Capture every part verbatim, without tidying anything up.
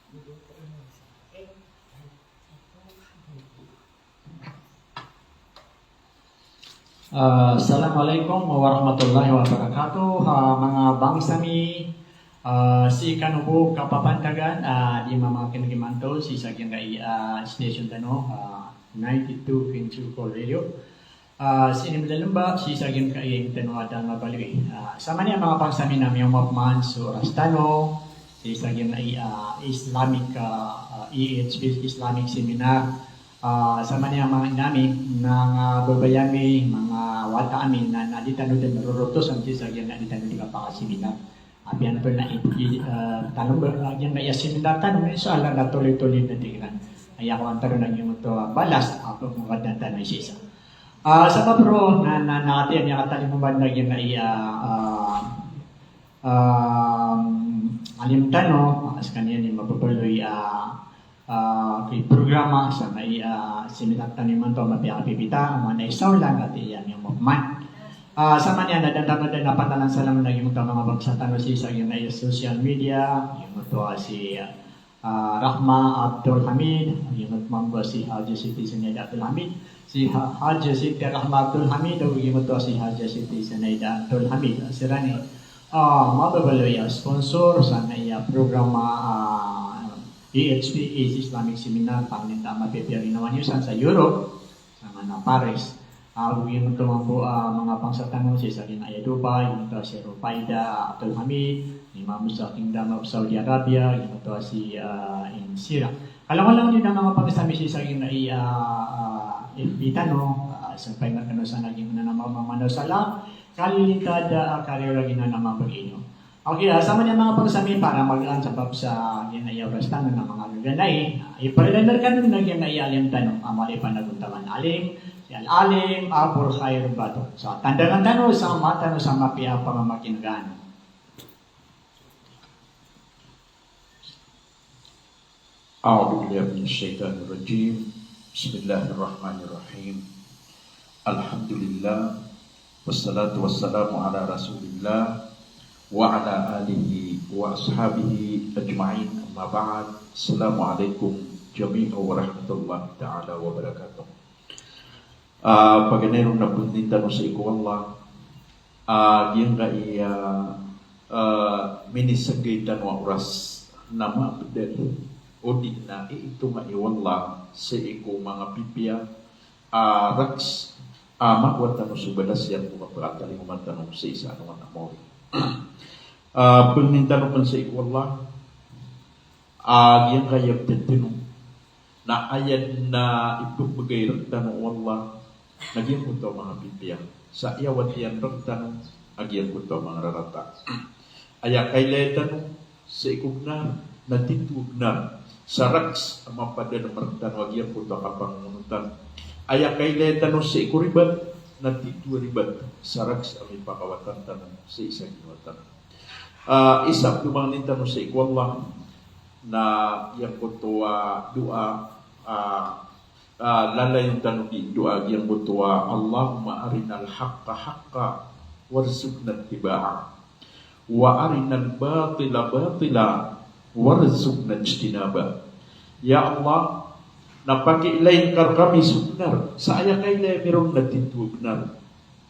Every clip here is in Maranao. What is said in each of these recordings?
Ah, Assalamualaikum warahmatullahi wabarakatuh. Ah, manga bangsa mi, ah, sii kano bo kapapantagan, ah, di mamakin gimanto sii sa giyangkai a, ah, station tano, ah, ninety two point two Call Radio. Ah, sii ni mlalemba sii sa giyangkai a, ah, tano a da mabaloy. Ah, samaniya manga bangsa mi na miyaoma pman so oras tano sii sa giyangkai a, ah, Islamic, ah, ah, E H P, Islamic Seminar. Ah, samaniya manga ina mi, manga babay ami, manga wata ami, na, na di tano dn rorotosan sii sa giyangkai a di tano di kapakaseminar. Apiya antonaa i, ah, tano ba, ah, giyangkai a seminar tano, insha Allah na tolid-tolid na tig iran. Aya ko antaro na giyoto a balas a pmbagan tano isa-isa. Ah, sabap roo na, na, na ati ami a katalingoma na giyangkai a, ah, ah, alim tano, ah, skaniyan i mababaloy a, ah, ki programa sa mai, ah, seminar tano imanto a mapiya a pipita, a maana i saolan, ati ami a movement. Ah, samaniya na da tano dn a patalan salam na giyoto a manga bangsa tano sii sa giyangkai a social media, giyoto a si, ah, Rahma Abdul Hamid, giyoto mambo a si Haja Siti Zinaida Abdul Hamid, si Ha-, Haja Siti Rahma Abdul Hamid, ago giyoto a si Haja Siti Zinaida Abdul Hamid. Siran i, ah, mababaloy a sponsor sa mai a programa, ah, E H P, East Islamic Seminar, pangnin ta a mapipiya ginawa niyo san sa Europe, sa maana Paris. Ah, ago giyoto mambo, ah, manga bangsa tano sii sa giyangkai a Dubai, giyoto a si Rufaida Abdul Hamid, i mambo sa Kingdom of Saudi Arabia, giyoto a si, ah, Insira. Kalangolangon iyan a manga bangsa mi sii sa giyangkai a, ah, F B tano, ah, sampay man kano san a giyanan a mama-, mamanaw salam, kalilintad a kariyo lagid anan a mabagay niyo. Okay, ah, samaniya manga bangsa mi, para magaan sabap sa giyangkai a oras tano na manga gaganay, ah, iparila rkano na giyangkai a alim tano a mala i panagontaman a alim, si Al-Alim Abul Khair Bato. Sa tandangan tano sa mata tano sa mapiya a pamamakin'gan. أعوذ بالله من الشيطان الرجيم. بسم الله الرحمن الرحيم. الحمد لله، والصلاة والسلام على رسول الله، وعلى آله وأصحابه أجمعين. أما بعد. السلام عليكم جميعا ورحمة الله تعالى وبركاته. Ah, paganay ron na pangnin tano sii ko Allah, ah, giyangkai a, ah, minisagay tano a oras na mapd, odi na iitonga o Allah sii ko manga pipiya a, ah, raks, ah, a makowa tano so balas iyan ko kapakatalingoma tano sii sa alongan a maori. Ah, pangnin tano pn sii ko Allah, ah, giyangkai a pd tano na aya dn a ipmbgay rktano o Allah na giyangkoto a manga pipiya. Sa iyawat iyan rktano a giyangkoto a manga rarata. Aya kailaya tano sii ko bnar na tito a bnar. Sa raks a mapadalm rktano a giyangkoto a kapangongonotan. Aya kailaya tano sii ko ribat na tito a ribat. Sa raks a mipakawatan tano sii sa ginawa tano. Ah, isa pd a pangnin tano sii ko Allah na giyangkoto a doa, ah, ah, lalayon tano dii doa giyangkoto a, Allahumma arinal haqqa haqqa warzuqna ittiba'a, wa arinal batila batila warzuqna ijtinaba. Ya Allah, na pakiilay ngka rkami so bnar, sa aya kailay ami ron na tito a bnar.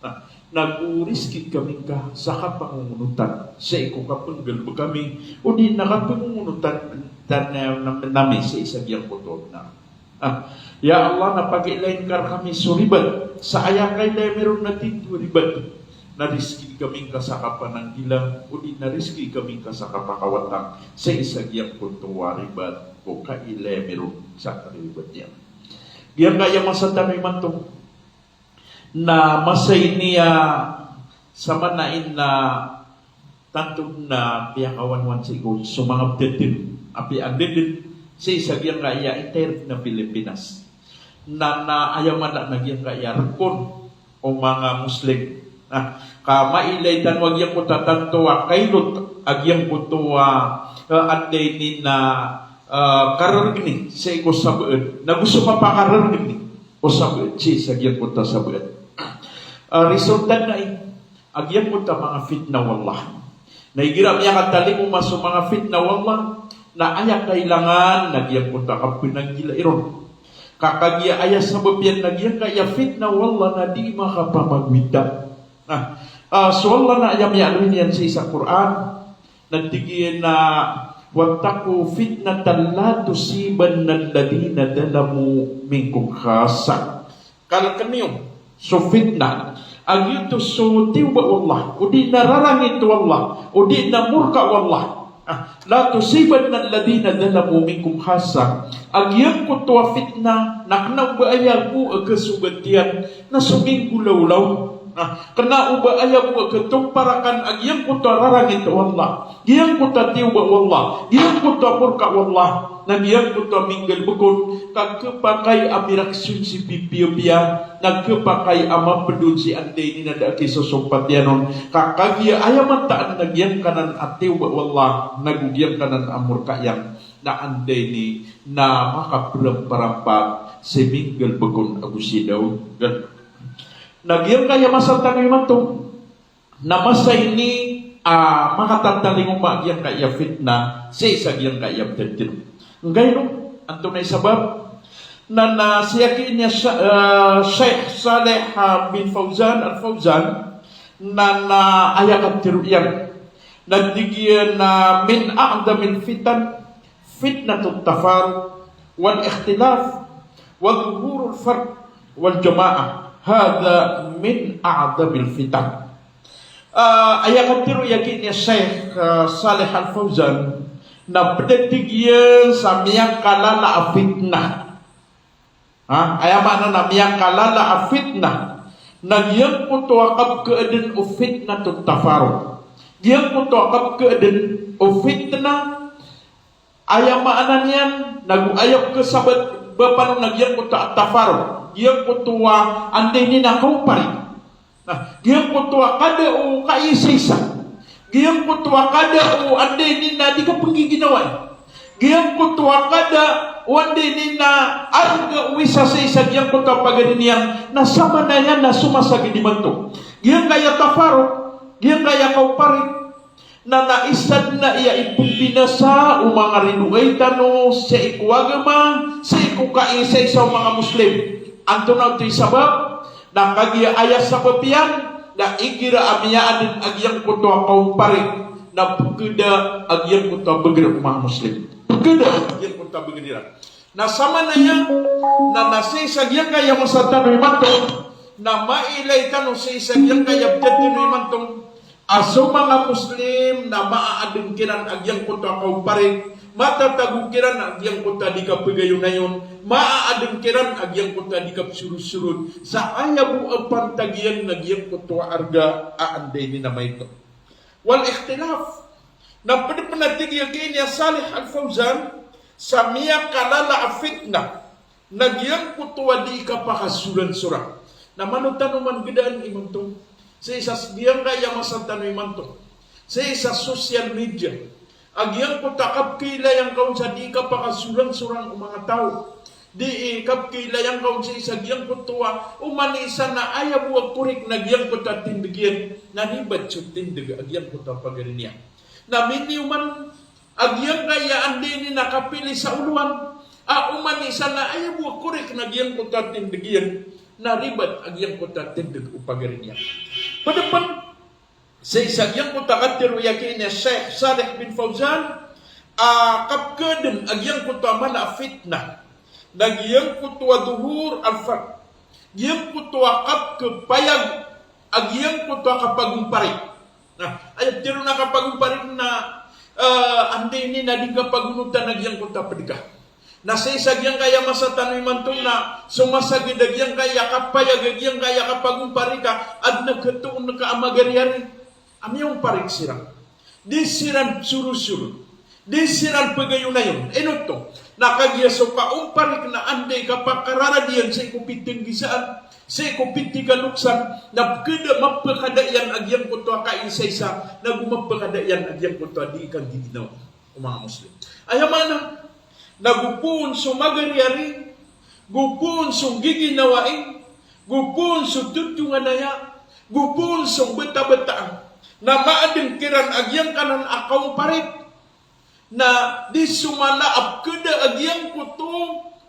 Na, nago rizki kami ngka sa kapangongonotan sii ko kapnggalbk ami, odi na kapangongonotan tano, na, nami sii sa giyangkoto a bnar. Ah, ya Allah, na pakiilay ngka rkami so ribat, sa aya kailay ami ron na tito a ribat. Na rizki kami ngka sa kapananggila, odi na rizki kami ngka sa kapakawatan sii sa giyangkoto a ribat ko kailay ami ron sa ribat iyan. Giyangkaya masa tano imanto na masa ini a, ah, samanaya na tanto na piyakawanwan sii ko so manga pd dn, apiya anda dn sii sa giyangkaya entire na Pilipinas. Na, na aya maana na giyangkaya rkon o manga Muslim. Na, ka mailay tano a giyangkoto a tanto a kailot a giyangkoto a, eh, anda ini na, eh, karargni sii ko sabaad. Nago so mapakarargni o sabaad sii sa giyangkoto a sabaad. Ah, resulta na i, a giyangkoto a manga fitna o Allah. Na igira miyakatalingoma so manga fitna o Allah, Na aya kailangan na giyangkoto a kapananggila iron. Ka kagiya aya sabap iyan na giyangkaya fitnah o Allah na di makapamagwita. Na, ah, so Allah na aya miyaaloy niyan sii sa Qur'an, na tig iyan a, "Wattaqu fitnatan la tusibanna alladhina zalamu minkum khassah." Kalkn iyo so fitnah a giyoto so tiyoba o Allah, odi na rarangit o Allah, odi na morka o Allah. Ah, "La tusibanna alladhina zalamu minkum khassah." A giyangkoto a fitnah na kna o ba aya bo a kasogat iyan na so minggolawlaw. Ah, kna o ba aya bo a katomparakan a giyangkoto a rarangit o Allah, giyangkoto a tiyoba o Allah, giyangkoto a morka o Allah, na giyangkoto a minggalbk on ka khapakay a miraksyon sii pipiyapiya, na khapakay a mapd on sii anday ini na da a kisosompat iyan on. Ka kagiya aya mataan na giyangkanan a tiyoba o Allah, nago giyangkanan a morka iyan, na anday ini na makapramparampat sii minggalbk on ago sii daon. Na giyangkaya masa tano imanto, na masa ini a makatatalingoma giyangkaya fitnah sii sa giyangkaya pd tano. Nggaino, antonaa i sabap? Na, na siyaki niya Sha-, ah, Sheikh Saleh, ah, bin Fawzan Al-Fawzan, na, na aya katharo iyan. Na tig iyan a, "Min a'zamil fitan fitnatut tafaruq wal ikhtilaf wa dhuhurul farq wal jama'ah. Hadha min a'zamil fitan." Ah, aya katharo iyan ki niya Sheikh, ah, Saleh Al-Fawzan, na pd a tig iyan sa miyakalala a fitnah. Ha, aya maana na miyakalala a fitnah na giyangkoto a kapkhaadn o fitnatut tafaruq. Giyangkoto a kapkhaadn o fitnah, aya maana niyan, nago aya pkhasabapan on na giyangkoto a tafaruq, giyangkoto a anday ini na kaomparik. Na giyangkoto a kada o kaisaisa, giyangkoto a kada o anday ini na di kapnggiginawai, giyangkoto a kada o anday ini na arga o isa sii sa giyangkoto a pagari niyan, na samanaya na so masagad imanto, giyangkaya tafaruq, giyangkaya kaomparik, na, na isa dn a aya ipmbinasa o manga ridoay tano sii ko agama, sii ko kaisaisa o manga Muslim. Antonaa oto i sabap? Na kagiya aya sabap iyan na igira a miyaadn a giyangkoto a kaomparik na pkhada a giyangkoto a bagr o manga Muslim. Pkhada a giyangkoto a bagr iran. Na samanaya na, na sii sa giyangkaya masa tano imanto, na mailay tano sii sa giyangkaya pd tano imanto a so manga Muslim na maaadn kiran a giyangkoto a kaomparik, matatago kiran a giyangkoto a di kapagayonayon, maaadn kiran a giyangkoto a di kapsorotsorot sa aya bo a pantag iyan na giyangkoto a arga a anday ini na maito. Wal ikhtilaf. Na pd pn a tig iyan ki niya Saleh Al-Fawzan sa miyakalala a fitnah na giyangkoto a di kapakasoransorang. Na mano tano man gdaan imanto sii sa giyangkaya masa tano imanto, sii sa social media, a giyangkoto a kapkhailay angka on sa di kapakasoransorang o manga taw. Di, eh, kapkhailay angka on sii sa giyangkoto a oman i isa na aya bo a korek na giyangkoto a tindg iyan na ribat so tindg a giyangkoto a pagari niyan. Na miniyoman a giyangkaya anday ini na kapili sa olowan a oman i isa na aya bo a korek na giyangkoto a tindg iyan na ribat a giyangkoto a tindg o pagari niyan. Pd pn sii sa giyangkoto a katharo iyan ki niya Sheikh Saleh bin Fawzan a kapkhaadn a giyangkoto a mala a fitnah na giyangkoto a dhuhur al-farq, giyangkoto a kapkhapayag a giyangkoto a kapagomparik. Na aya ptharoon a kapagomparik na, eh, anday ini na di kapagonotan a giyangkoto a pd ka. Na sii sa giyangkaya masa tano imanto na so masagad a giyangkaya kapayag a giyangkaya kapagomparik ka, adn a khatoon ka a magariari a miyaomparik siran. Di siran sorosoro, di siran pagayonayon. Ino oto? Na kagiya so kaomparik na anday kapakararad iyan sii ko pitnggisaan, sii ko pithigaloksan, na pkhada, mapkhada iyan a giyangkoto a kaisaisa, nago mapkhada iyan a giyangkoto a di kagiginawa o manga Muslim. Aya maana, na go poon so magariari, go poon so giginawai, go poon so totonganaya, go poon so batabataan, na maadn kiran a giyangkanan a kaomparik. Na di so mala a pkhada a giyangkoto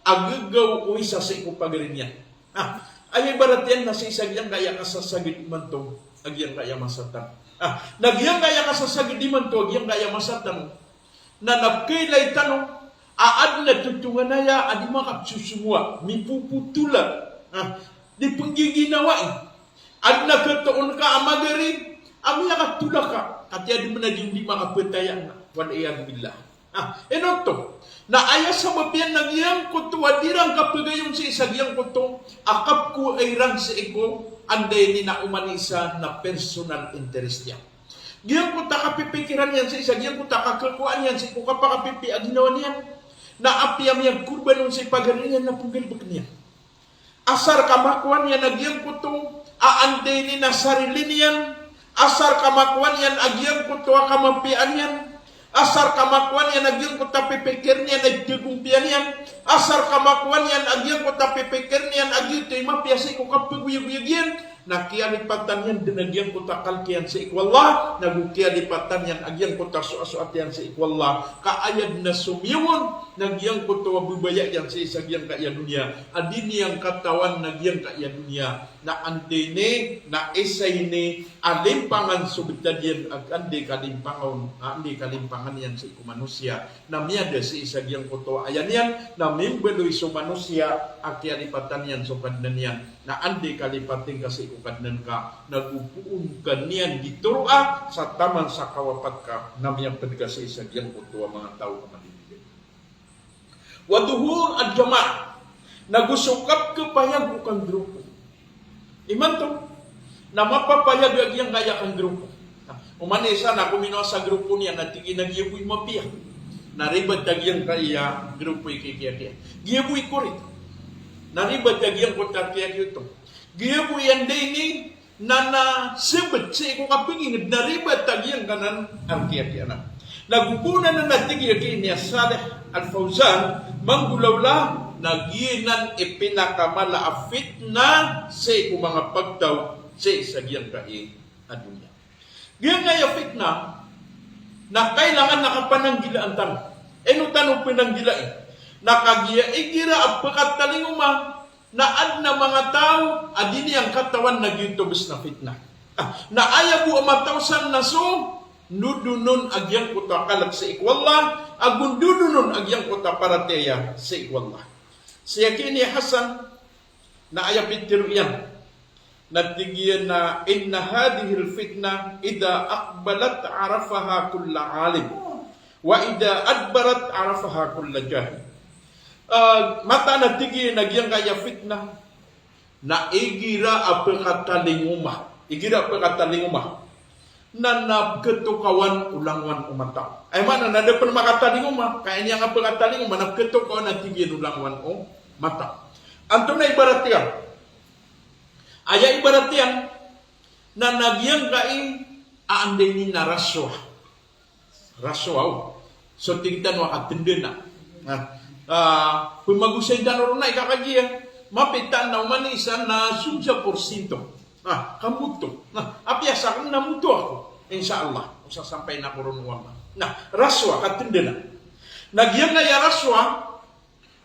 a gagaw o isa sii ko pagari niyan. Ah, aya ibarat iyan na sii sa giyangkaya kasasagad imanto a giyangkaya masa tano. Ah, na giyangkaya kasasagad imanto a giyangkaya masa tano. Na, na pkhailay tano a adn a totonganaya a di makapsosomowa, mipopotola, ah, di pnggiginawai. Adn a khatoon ka a magari a miyakatola ka, katii adn a di, di makapataya na, wal iyadhu billah. Ah, ino oto? Na aya sabap iyan na giyangkoto a di iran kapagayon sii sa giyangkoto a kapkowaa iran sii ko, anda ini na oman i isa na personal interest iyan. Giyangkoto a kapipikiran iyan sii sa giyangkoto a kakakowaan iyan sii ko kapakapipiya a ginawa niyan. Na apiya miyagkorban on sii pagari niyan na pnggalbk niyan. Asar ka makowa niyan a giyangkoto a anda ini na sarili niyan. Asar ka makowa niyan a giyangkoto a kamapiyaan iyan. Asar ka makowa niyan a giyangkoto a pipikir iyan a ipagompiya niyan. Asar ka makowa niyan a giyangkoto a pipikir iyan a giyoto i mapiya sii ko kapagoyagoyag iyan. Na kiyalipatan iyan dn a giyangkoto a kalk iyan sii ko Allah, nago kiyalipatan iyan a giyangkoto a soasoat iyan sii ko Allah. Ka aya dn a somiyong on na giyangkoto a babaya iyan sii sa giyangkaya doniya a di niyan katawan na giyangkaya doniya. Na anda ini na isa ini a limpangan so btad iyan a anda i kalimpanga on, a anda i kalimpangan iyan sii ko manosiya. Na miyada sii sa giyangkoto a aya niyan, na mimbaloy so manosiya a kiyalipatan iyan so Kadnan iyan. Na anda i kalipat ingka sii ko Kadnan ka, nago poon ka niyan di toroa sa taman sa kawapat ka, na miyapd ka sii sa giyangkoto a manga taw a madidigi. Wa dhuhur al-jamaah, nago so kapkhapayag o kanggropo. Imanto na mapapayag a giyangkaya kanggropo. Oman i isa na kominowa sa gropo niyan na tig iyan a giya bo i mapiya. Na ribat a giyangkaya gropo i kikiyakiya. Giya bo i korek. Na ribat a giyangkoto a kiyakiya oto. Giya bo i anda ini na, na sbt sii ko kapagingd na ribat a giyangkanan a kiyakiya na. Nago bo nan a tig iyan a giya ini a Salih Al-Fawzan, manggolawla, na giyanan i pinakamala a fitna sii ko manga pagtaw sii sa giyangkai a doniya. Giyangkaya fitna na kailangan na kapananggilaan tano. Ino tano pananggilai? Na kagiya igira a pkatalingoma na adn a manga taw a di niyan katawan na giyoto bs na fitna. Ah, na aya bo a mataw san na so ndodonon a giyangkoto a kalk sii ko Allah, ago ndodonon a giyangkoto a paratiyaya sii ko Allah. Sii aki ini Hasan na aya pitharo iyan na tig iyan a, "Inna hadhihil fitnah idha aqbalat arafaha kullu alim, wa idha adbarat arafaha kullu jahil." Ah, mataan a tig iyan a giyangkaya fitna na igira a pkatalingoma, igira a pkatalingoma na, na pkhatokawan o langowan o mata. Aya maana na da pn makatalingoma, ka aya niyan a pkatalingoma na pkhatokawan a tig iyan o langowan o mata. Antonaa i ibarat iyan? Aya ibarat iyan na, na giyangkai a anda ini na raswa. Raswa, o. So tig tano a katndana. Na, ah, pmagosay tano ron na i kakagiya. Mapitaan na oman i isa na sodsa porsinto. Na, kamboto. Na, apiya sakn na mboto ako. Insha Allah. O sasampayn ako ron o Allah. Na, raswa, katndana. Na giyangkaya raswa,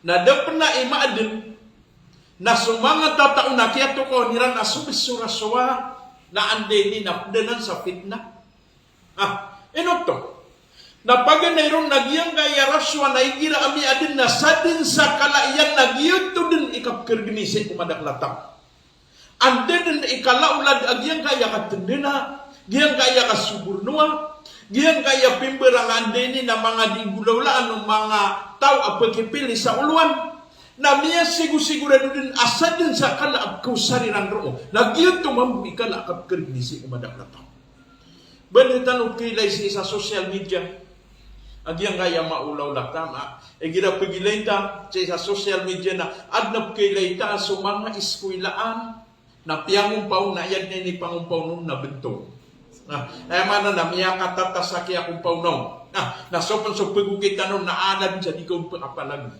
na da pn a imaadn na so manga tatao na kiyatokawan iran a so bs so raswa na anda ini na pd anan sa fitna. Ah, ino oto? Na paganay ron na giyangkaya raswa na igira a miyaadn na sadn sa kala iyan na giyoto dn i kapkhargni sii ko madakl a taw. Anda dn i kalaolad a giyangkaya katndana, giyangkaya kasobornoa, giyangkaya pimbarang a anda ini na manga di nggolawlaan o manga taw a pkhipili sa olowan. Na miyasigorado dn a sadn sa kala a pkhaosar iran roo na giyoto mambo i kala a kapkhargni sii ko madakl a taw. Bali tano pkhailay sii sa social media a giyangkaya maolaola ta, na igira pgilay ta sii sa social media na adn a pkhailay ta a so manga iskoilaan na piyangompaw na aya dn a inipangompaw on na bntong. Na aya maana na miyakatatas a kiyakompaw on. Na, na so pn so pagokit tano na adn sa di ka on pakapalag.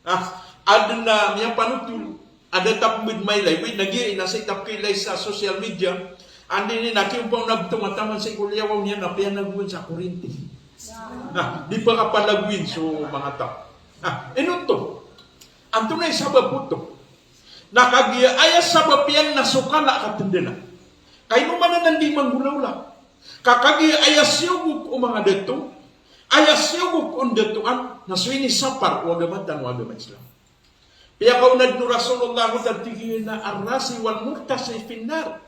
Ah, adn a miyapanotol a da ta pmbd mailay, oway, na giya na sii ta pkhailay sa social media, anda ini na kiyompaw na btong a taman sii ko liyawaw niyan na piyanagowan sa korinti. Na di pkapalagoyin so manga taw. Na ino oto? Antonaa i sabap oto? Na kagiya aya sabap iyan na so kala a katndana. Ka ino man anan di manggolawla? Ka kagiya aya siyogok o manga dato, aya siyogok o ndatoan, na so inisapar o agama tano a agama Islam. Piyakaona dn o Rasulullah a tig iyan a, "Ar-rasi wal murtasi fin nar."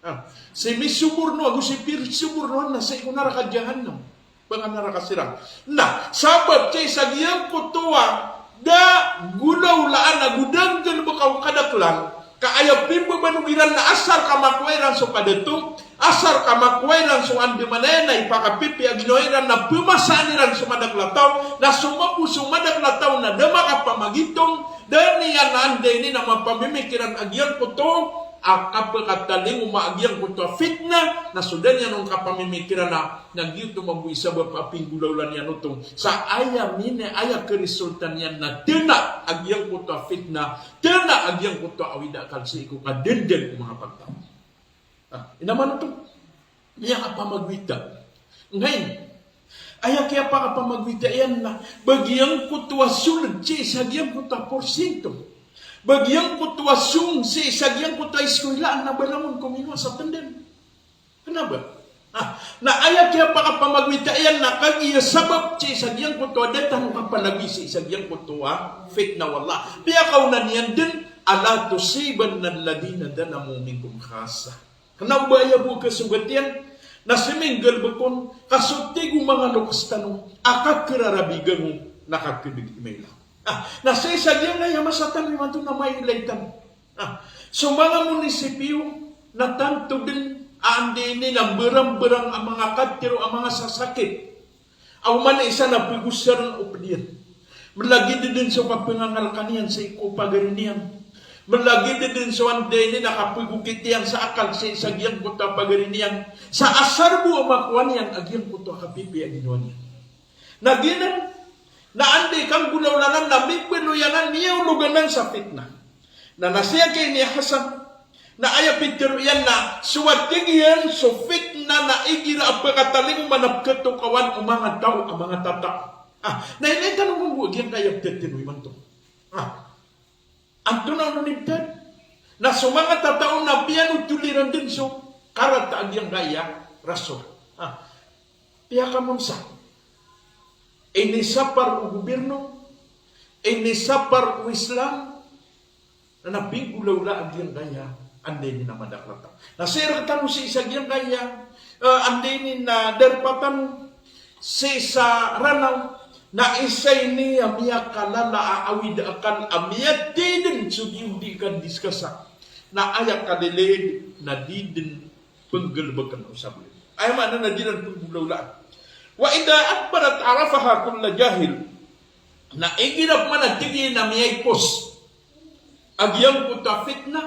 Ah, si misoborno ago si pisobornoan na sii ko naraka jahannam. Ba nga naraka siran. Na sabap sii sa giyangkoto a da golawlaan ago da nggalbka o kadaklan, ka aya pimbabanog iran na asar ka makowa iran so kadato, asar ka makowa iran so andamanaya na ipakapipiya a ginawa iran na pmasaan iran so madakl a taw, na so mambo so madakl a taw na da makapamagitong, da niyan anda ini na mapamimikiran a giyangkoto a kapkatalingoma a giyangkoto a fitna, na so da niyan on kapamimikiran a, na giyoto mambo i sabap a pinggolawla niyan oto. Sa aya mini, aya karisulta niyan na tana a giyangkoto a fitna, tana a giyangkoto a awid a akal sii ko kadndn o manga pagtaw. Ah, ino man oto? Miyakapamagwita. Ngayon, aya kiyapakapamagwita iyan na ba giyangkoto a sold sii sa giyangkoto a porsinto, ba giyangkoto a song sii sa giyangkoto a iskowlaan na ba langon ko minowa sa tndn. Kna ba? Ah, na aya kiyapakapamagwita iyan na kagiya sabap sii sa giyangkoto a da tano kapalagoy sii sa giyangkoto a fitna, wallah. Piyakaona niyan dn, "Ala tusibanna alladhina zalamu minkum khassah." Kna o ba aya bo a kasogat iyan na sii minggalbk on ka so tig o manga loks tano a kakrarabigan on na kakdg i maila. Ah, na sii sa giyangkaya masa tano imanto na mailay tano. Ah, so manga munisipyo na tanto dn a anda ini na mbarangbarang a manga katharo a manga sasakit. Aw man isa na pagosarn o pd iyan. Mlagid dn so kapangangalka niyan sii ko pagari niyan. Mlagid dn so anda ini na kapagokit iyan sa akal sii sa giyangkoto a pagari niyan. Sa asar bo a makowa niyan a giyangkoto a kapipiya a ginawa niyan. Na giyanan, na anda i kanggolawla anan na mibaloy anan, miyaolog anan sa fitna. Na na sii a kaini Hasan, na aya pitharo iyan na so a tig iyan so fitna na igira a pkatalingoma na pkhatokawan o manga taw a manga tatao. Ah, na inay tano mambo a giyangkaya pthatharo imanto. Ah, antonaa on o nibtad? Na so manga tatao na piyanotol iran dn so karata a giyangkaya rasul. Ah, piyakamamsa. Inisapar o gobyerno, inisapar o Islam, na pinggolawla a giyangkaya anda ini na madakl a taw. Na sii rktano sii sa giyangkaya, eh, anda ini na darpa tano sii sa Ranaw, na isa ini a miyakalala a awid a akal a miyathay dn so di odi kandiskasa. Na aya kalilid na di dn pnggalbkn o sabagi. Aya maana na di ran pnggolawlaan. Wa idha adbarat arafaha kullu jahil. Na igira pman a tig iyan a miyaipos a giyangkoto a fitna,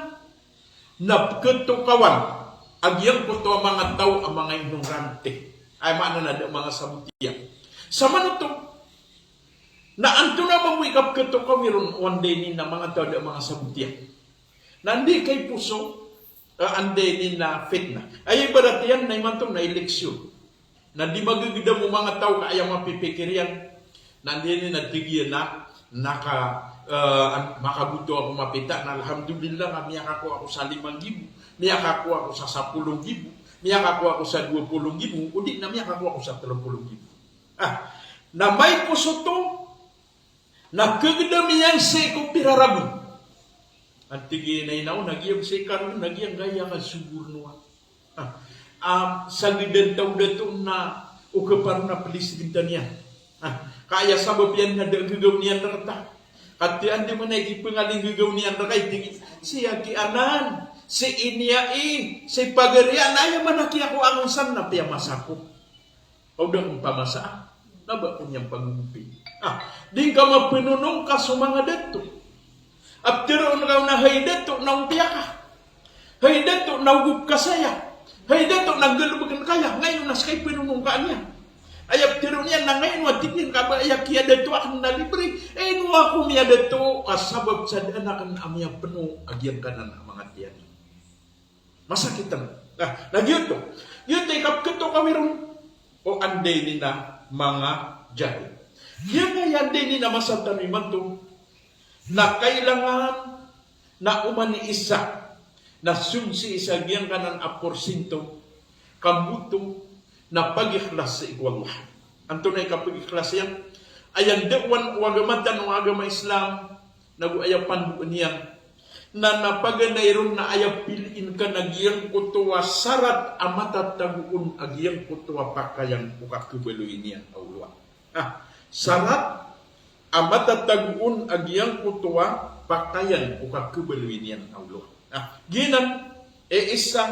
na pkhatokawan a giyangkoto a manga taw a manga ignorante. Aya maana na da manga sabot iyan. Samanoto, na antonaa mambo i kapkhatokawi ron o anda ini na manga taw a da manga sabot iyan? Na anda i kaiposo, eh, anda ini na fitna. Aya ibarat iyan na imanto na eleksyon. Na di magagdam o manga taw ka aya mapipikir iyan. Na anda ini na tig iyan na, na ka, eh, an-, makaboto ako mapita, na alhamdulillah, na miyakakowa ako sa lima nggibo, miyakakowa ako sa sapolo nggibo, miyakakowa ako sa dowa polo nggibo, odi na miyakakowa ako sa tlo polo nggibo. Ah, na maiposo oto, na kagdam iyan sii ko piraragon. Antig iyan a ina o, na giyangkaya ka ron, na giyangkaya ka sobornoa. Ah, ah, sagdan taw dato na o kaparo na plis gintaniyan. Ah, ka aya sabap iyan na da gagaw niyan rkta. Kati anda man i kipangalinggagaw niyan rka, itig iyan, si aki anan, si ini ai, si pagari a, na aya man aki ako angosan na piyamasa ko. Aw da ngka masa, na ba ko niyan pagogopin. Ah, di ngka mapnonong ka so manga dato. A ptharoon ka on a hay dato na ompiya ka. Hay dato na ogop ka saya. Hay dato na nggalbkn ka aya. Ngayon na ska i pnonong ka niyan. Aya ptharoon iyan na ngayon a tig iyan ka ba aya kiyadato akn na libre. Ino ako miyadato ka sabap sa daan akn a miyapno a giyangkanan a manga tiyan. Masakit tano. Na, na giyoto. Giyoto i kapkhatokawi ron o anda ini na manga jahil. Giyangkaya anda ini na masa tano imanto na kailangan na oman i isa na sonsii sa giyangkanan a porsinto, kamboto, na pagikhlas sii ko Allah. Antonaa i kapagikhlas iyan? Aya ndao o agama tano a agama Islam, nago aya pandoan iyan, na, na paganay ron na aya piliin ka na giyangkoto a sarat a matatago on a giyangkoto a pakayan o kakhabaloy niyan a oloan. Ah, sarat a matatago on a giyangkoto a pakayan o kakhabaloy niyan a oloan. Ah, giyanan i isa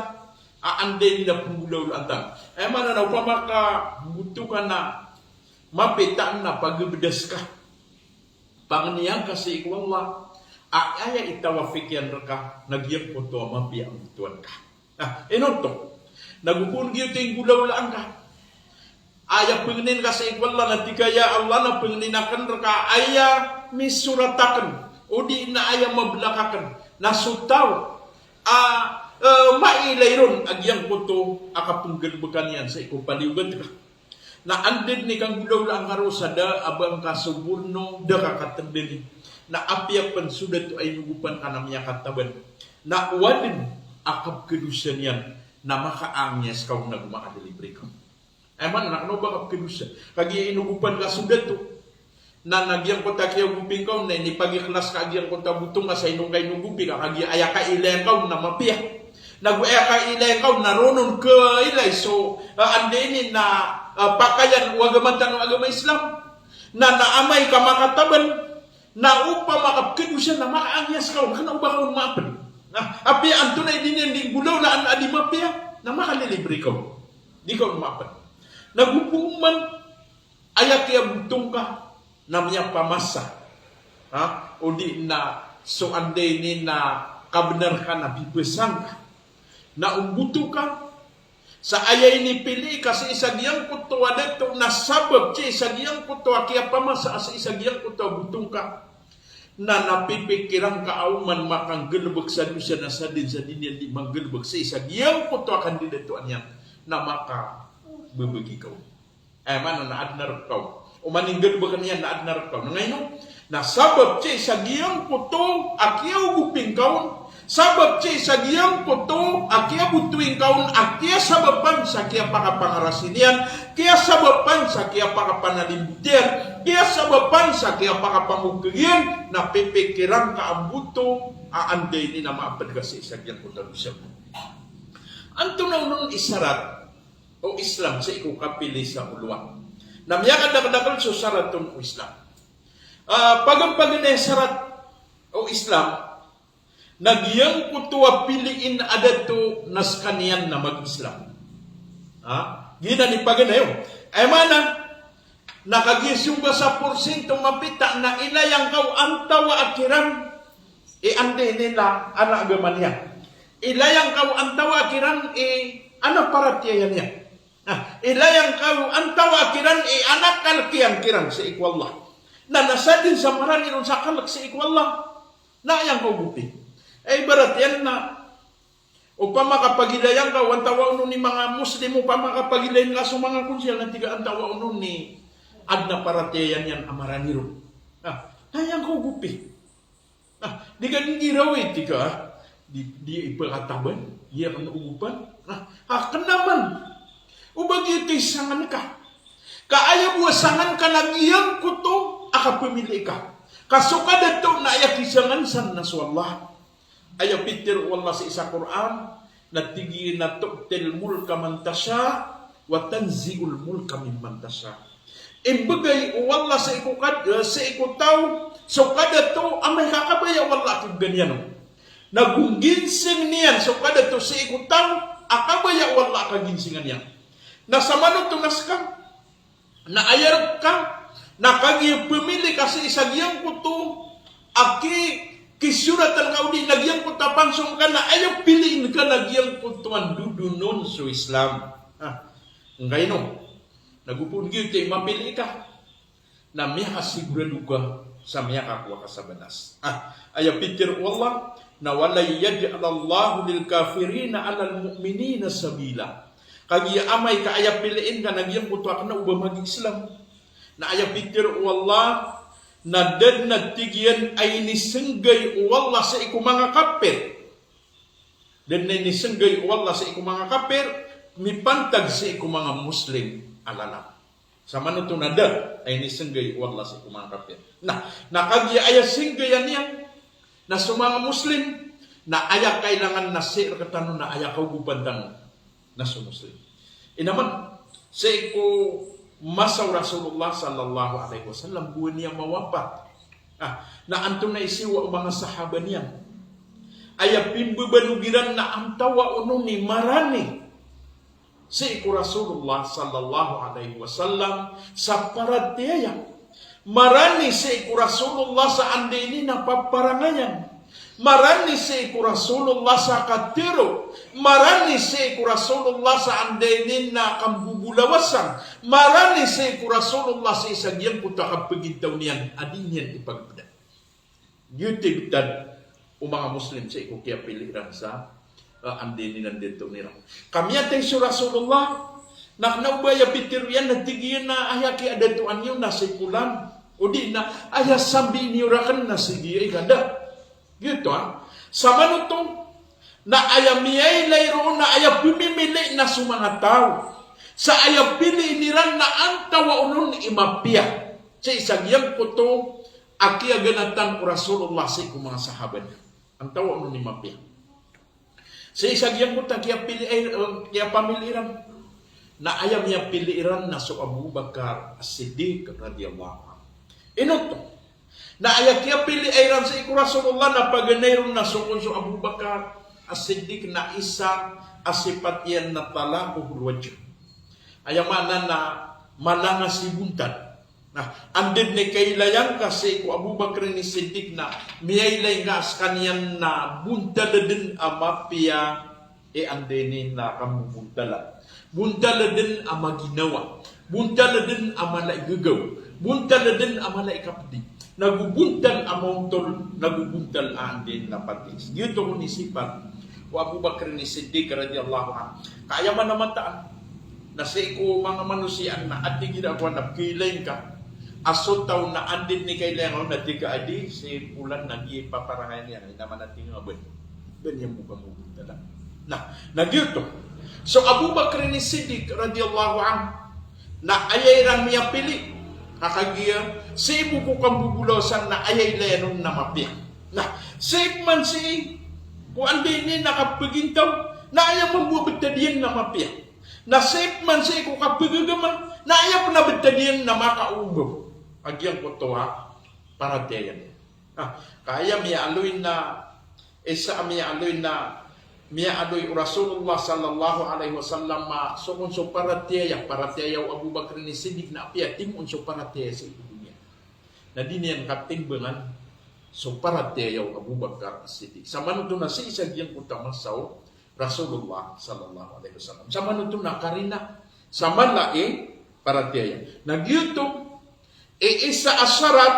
a anda ini na penggolawlaan tano. Aya maana na opama ka mboto ka na mapiya na pagabdas ka, pangniyan ka sii ko Allah, a aya itawafik iyan rka na giyangkoto a mapiya a mbotoan ka. Na ino oto? Na go kon giyoto i nggolawlaan ka. Aya pangnin ka sii ko Allah na tig ka, "Ya Allah, na pangnin akn rka aya misorat akn, odi na aya mablak akn, na so taw a, eh, mailay ron a giyangkoto a kapnggalbkan iyan sii ko paliyogat ka." Na anda dn i kanggolawlaan ka roo sa da a ba ngka so borno, da ka katndani. Na apiya pn so dato a inogopan ka na miyakataban, na o adn a kapkhadosa niyan na makaangiya ska on ago makalilibri ka on. Aya maana na kna o ba kapkhadosa, kagiya inogopan ka so dato. Na, na giyangkoto a kiyagopi ngka on na inipagikhlas ka a giyangkoto a botong ka sa ino ngka inogopi ka, kagiya aya kailay ngka on na mapiya. Nago aya kailay ngka on na roo on kailay so, ah, anda ini na, ah, pakayan o agama tano a agama Islam. Na, na amay ka makataban, na opama ka kapkhadosa na makaangiya ska on, kna o ba ka on maapn. Na apiya antonaa i di niyan di nggolawlaan a di mapiya, na makalilibri ka on. Di ka on maapn. Nago pman, aya kiyabotong ka na miyapamasa. Ha? Odi na so anda ini na kabnar ka na pipasang ka. Na o mboto ka sa aya inipili ka sii sa giyangkoto a dato na sabap sii sa giyangkoto a kiyapamasa a sii sa giyangkoto a botong ka. Na, na pipikiran ka a oman makanggalbk sa dosa na sadn sa di niyan di manggalbk sii sa giyangkoto a kandidatoan iyan na makababagi ka on. Aya maana na adn a rk ka on. Oman i nggalbkn iyan na adn a rk ka on. Na ino? Na sabap sii sa giyangkoto a kiyaogopi ngka on, sabap sii sa giyangkoto a kiyabotowi ngka on, a kiyasabapan sa kiyapakapangarasi niyan, kiyasabapan sa kiyapakapanalimbot iyan, kiyasabapan sa kiyapakapangogkag iyan, na pipikiran ka a mboto a anda ini na maapd ka sii sa giyangkoto a dosa. Antonaa onon i sarat o Islam sii ko kapili sa oloan? Na miyakadakdakl so sarat on o Islam. Ah, paganay a sarat o Islam na giyangkoto a piliin a dato na skaniyan na mag-Islam. Ha? Giyanan i paganay on. Aya maana na kagiya song ka sa porsinto mapita na ilaya ngka o antawaa kiran i anda ini na ana agama niyan. Ilaya ngka o antawaa kiran i ana paratiyaya niyan. Na ilaya ngka o antawaa kiran i ana kalk iyan kiran sii ko Allah. Na, na sadn sa marani ron sa kalk sii ko Allah, na aya ngka ogopi. Aya ibarat iyan na opama ka pagilaya ngka o antawaa onon i manga Muslim, opama ka pagilaya ngka so manga konsel na tig a antawaa onon i adn a paratiyaya niyan a marani ron. Na, na aya ngka ogopi. Na, di ka ngirawi tig a, di, di ipakataban, di akn ogopan. Na, ha, kna man. O ba giyoto i sangan ka. Ka aya bo a sangan ka na giyangkoto a kapamili ka. Ka so kadato na aya kisangan san na so Allah. Aya pitharo o Allah sii sa Qur'an, na tig iyan a tu'til mulka man tasha, wa tanzi'ul mulka mimman tasha. Imbgay o Allah sii ko kad-, eh, sii ko taw so kadato amay ka kabaya o Allah a kibgan iyan on. Na go ngginsing niyan so kadato sii ko taw a kabaya o Allah a kaginsingan iyan. Na samanoto na ska, na aya rk ka, na kagiya pamili ka sii sa giyangkoto a ki-, kisoratan ka odi na giyangkoto a pansong ka na aya piliin ka na giyangkoto a ndodonon so Islam. Ha, ngkaino? Na go pn giyoto i mapili ka na miyakasigurado ka sa miyakakowa ka sa balas. Ah, aya pitharo o Allah na, "Wa lan yaj'alallahu lil kafirina 'alal mu'minina sabila." Kagiya amay ka aya piliin ka na giyangkoto a kena o ba magi-Islam. Na aya pitharo o Allah, na da den a tig iyan a inisenggay o Allah sii ko manga kapir. Da den a inisenggay o Allah sii ko manga kapir, mipantag sii ko manga Muslim a lalan. Samanoto na da a inisenggay o Allah sii ko manga kapir. Na, na kagiya aya senggayan iyan na so manga Muslim, na aya kailangan na sii rektano na aya kaogopan tano na so Muslim. Ino man, sii ko masa o Rasulullah sallallahu alaihi wasallam, bo niyan mawapat. Ah, na antonaa i siyowa o manga sahaba niyan? Aya pimbabanog iran na antawaa onon i marani sii ko Rasulullah sallallahu alaihi wasallam sa paratiyaya. Marani sii ko Rasulullah sa anda ini na paparangayan. Marani sii ko Rasulullah sa katharo. Marani sii ko Rasulullah sa anda ini na kambobolawasan. Marani sii ko Rasulullah sii sa giyangkoto a kapagintaw niyan a di niyan ipagpeda. Giyoto i btad o manga Muslim sii ko kiyapili iran sa, eh, anda ini na datoon iran. Ka miyatay so Rasulullah, na kena o ba aya pitharo iyan na tig iyan a aya kiyadatoan iyo na si Polan. O di na aya sambi niyo raken na si giya i kada. Giyoto, ah. Samanoto na aya miyailay roo na aya pemimili na so manga taw. Sa aya piliin iran na antawaa onon i mapiya. Sii sa giyangkoto a kiyaganatan o Rasulullah sii ko manga sahaba niyan. Antawaa onon i mapiya. Sii sa giyangkoto a kiyapili, eh, kiyapamili iran. Na aya miyapili iran na so Abu Bakar As-Siddiq radiyallahu anhu. Ino oto? Na aya kiyapili iran sii ko Rasulullah na paganay ron na so kon so Abu Bakar As-Siddiq na isa a sipat iyan na talaquhul wajh. Aya maana na malangas i bontal. Na, anda den i kailay angka sii ko Abu Bakr Siddiq na miyailay ngka a sekaniyan na bontal den a mapiya i anda ini na kambobontalan. Bontal den a maginawa. Bontal den a mala i gegaw. Bontal den a mala i kapdi. Nago bontal a maontol, nago bontal a anda ini na patis. Giyoto kon i sipat o Abu Bakr Siddiq radiyallahu anhu. Ka aya maana mataan na sii ko manga manosiya na a tig iran a kowan na pkailay ngka a so taw na anda den i kailay angka on na tig ka a di si Polan na di paparangayan iyan, ino man a tig iyan a ba niyan bo kambobontalan. Na, na giyoto. So Abu Bakr Siddiq radiyallahu anhu, na aya iran miyapili, ka kagiya sii bo ko kambobolawasan na aya ilayan on na mapiya. Na, sii pman sii ko anda ini na kapagintaw, na aya mambo a btad iyan na mapiya. Na sii pman sii ko kapagagama, na aya pn a btad iyan na makaombaw a giyangkoto a paratiyaya niyan. Na, ka aya miyaaloy na, isa a miyaaloy na, miyaaloy o Rasulullah sallallahu alaihi wasallam a so kon so paratiyaya, paratiyaya o Abu Bakr Siddiq na apiya timoon so paratiyaya sii ko doniya. Na di niyan katimbangan so paratiyaya o Abu Bakar Siddiq. Samanoto na sii sa giyangkoto a masa o Rasulullah sallallahu alaihi wasallam. Samanoto na karina sa mala i paratiyaya. Na giyoto i isa a sarat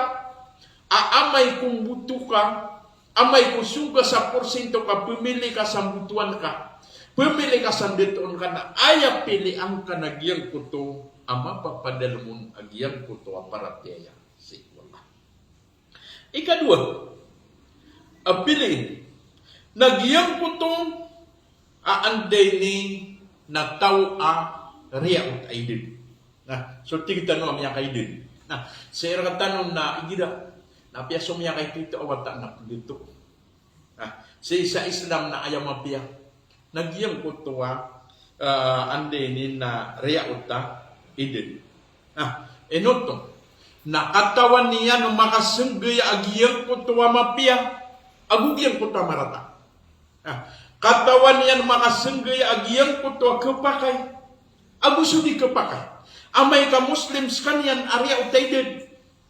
a amay ko mboto ka, amay ko soga sa porsinto ka, pemili ka sa mbotoan ka, pemili ka sa ndatoon ka, na aya pilian ka na giyangkoto a mapapadalem on a giyangkoto a paratiyaya sii ko Allah. Ikadowa a piliin na giyangkoto a anda ini na taw a riyaot a idad. Na, so tig tano a miyakaidad. Na, sii rektano na igira na apiya so miyakaitoito a wata na pegito. Na, sii sa Islam na aya mapiya na giyangkoto a, eh, anda ini na riyaot a idad. Na, ino oto? Na katawan iyan o makasenggaya a giyangkoto a mapiya ago giyangkoto a marata. Na, katawan iyan o makasenggaya a giyangkoto a kepakay ago so di kepakay. Amay ka Muslim sekaniyan a riyaot a idad,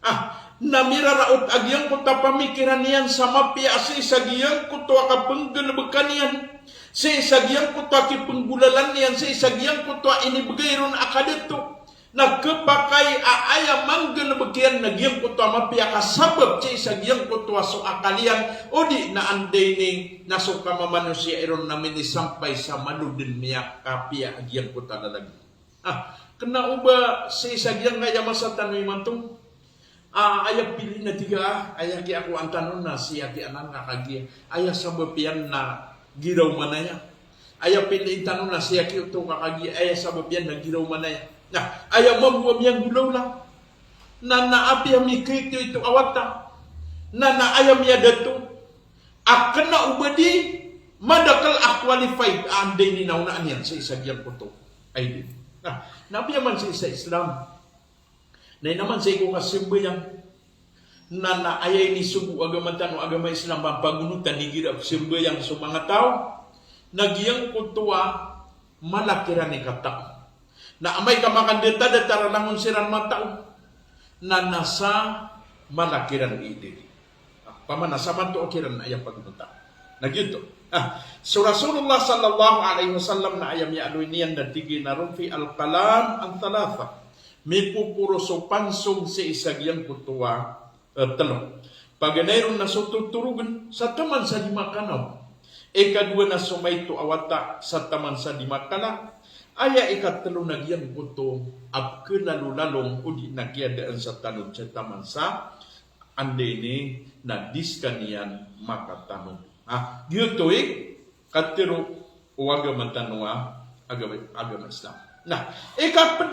ah, na miraraot a giyangkoto a pamikiran iyan sa mapiya a sii sa giyangkoto a kapenggalebeka niyan, sii sa giyangkoto a kipenggolalan iyan, sii sa giyangkoto a inibegay ron a kadato, Na khapakay a aya manggalbk iyan na giyangkoto a mapiya ka sabap sii sa giyangkoto a so akal iyan, odi na anday ini na so kamamanosiya iron na minisampay sa malo dn miyakapiya a giyangkoto a lalagid. Ah, kna o ba sii sa giyangkaya masa tano imanto. Ah, aya piliin a tig a, aya kiyakowaan tano na sii aki anan ka kagiya. Aya sabap iyan na giraw manaya. Aya piliin tano na sii aki oto ka kagiya. Aya sabap iyan na giraw manaya. Na, aya mambo a miyanggolawla. Na, na apiya mikaito-ito a wata. Na, na aya miyadato. A kna o ba di madakl a qualified a anday ini na onaan iyan sii sa giyangkoto. Ay di. Na, na apiya man sii sa Islam. Na ino man sii ko kasambayang. Na, na aya inisogo o agama tano a agama Islam a pagonotan igira pzambayang so manga taw. Na giyangkoto a mala kiran i katao. Na amay ka makandata-data ra langon siran matao. Na, na sa mala kiran i diri. Ah, pamana sa mato kiran aya pagonotan. Na giyoto. Ah, so Rasulullah sallallahu alaihi wasallam na aya miyaaloy niyan na tig iyan a rufi'al qalam an thalatha. Mipoporo so pansong sii sa giyangkoto a, eh, tlo. Paganay ron na so totorogn sa taman sa di makanaw. Ikadowa na so maito a wata sa taman sa di makala. Aya ikatlo na giyangkoto a pkhalalolalong odi na kiyadaan sa tanod sa taman sa anday ini na di skaniyan makatanog. Ah, giyoto i katharo o agama tano a agama, agama Islam. Na, ikapd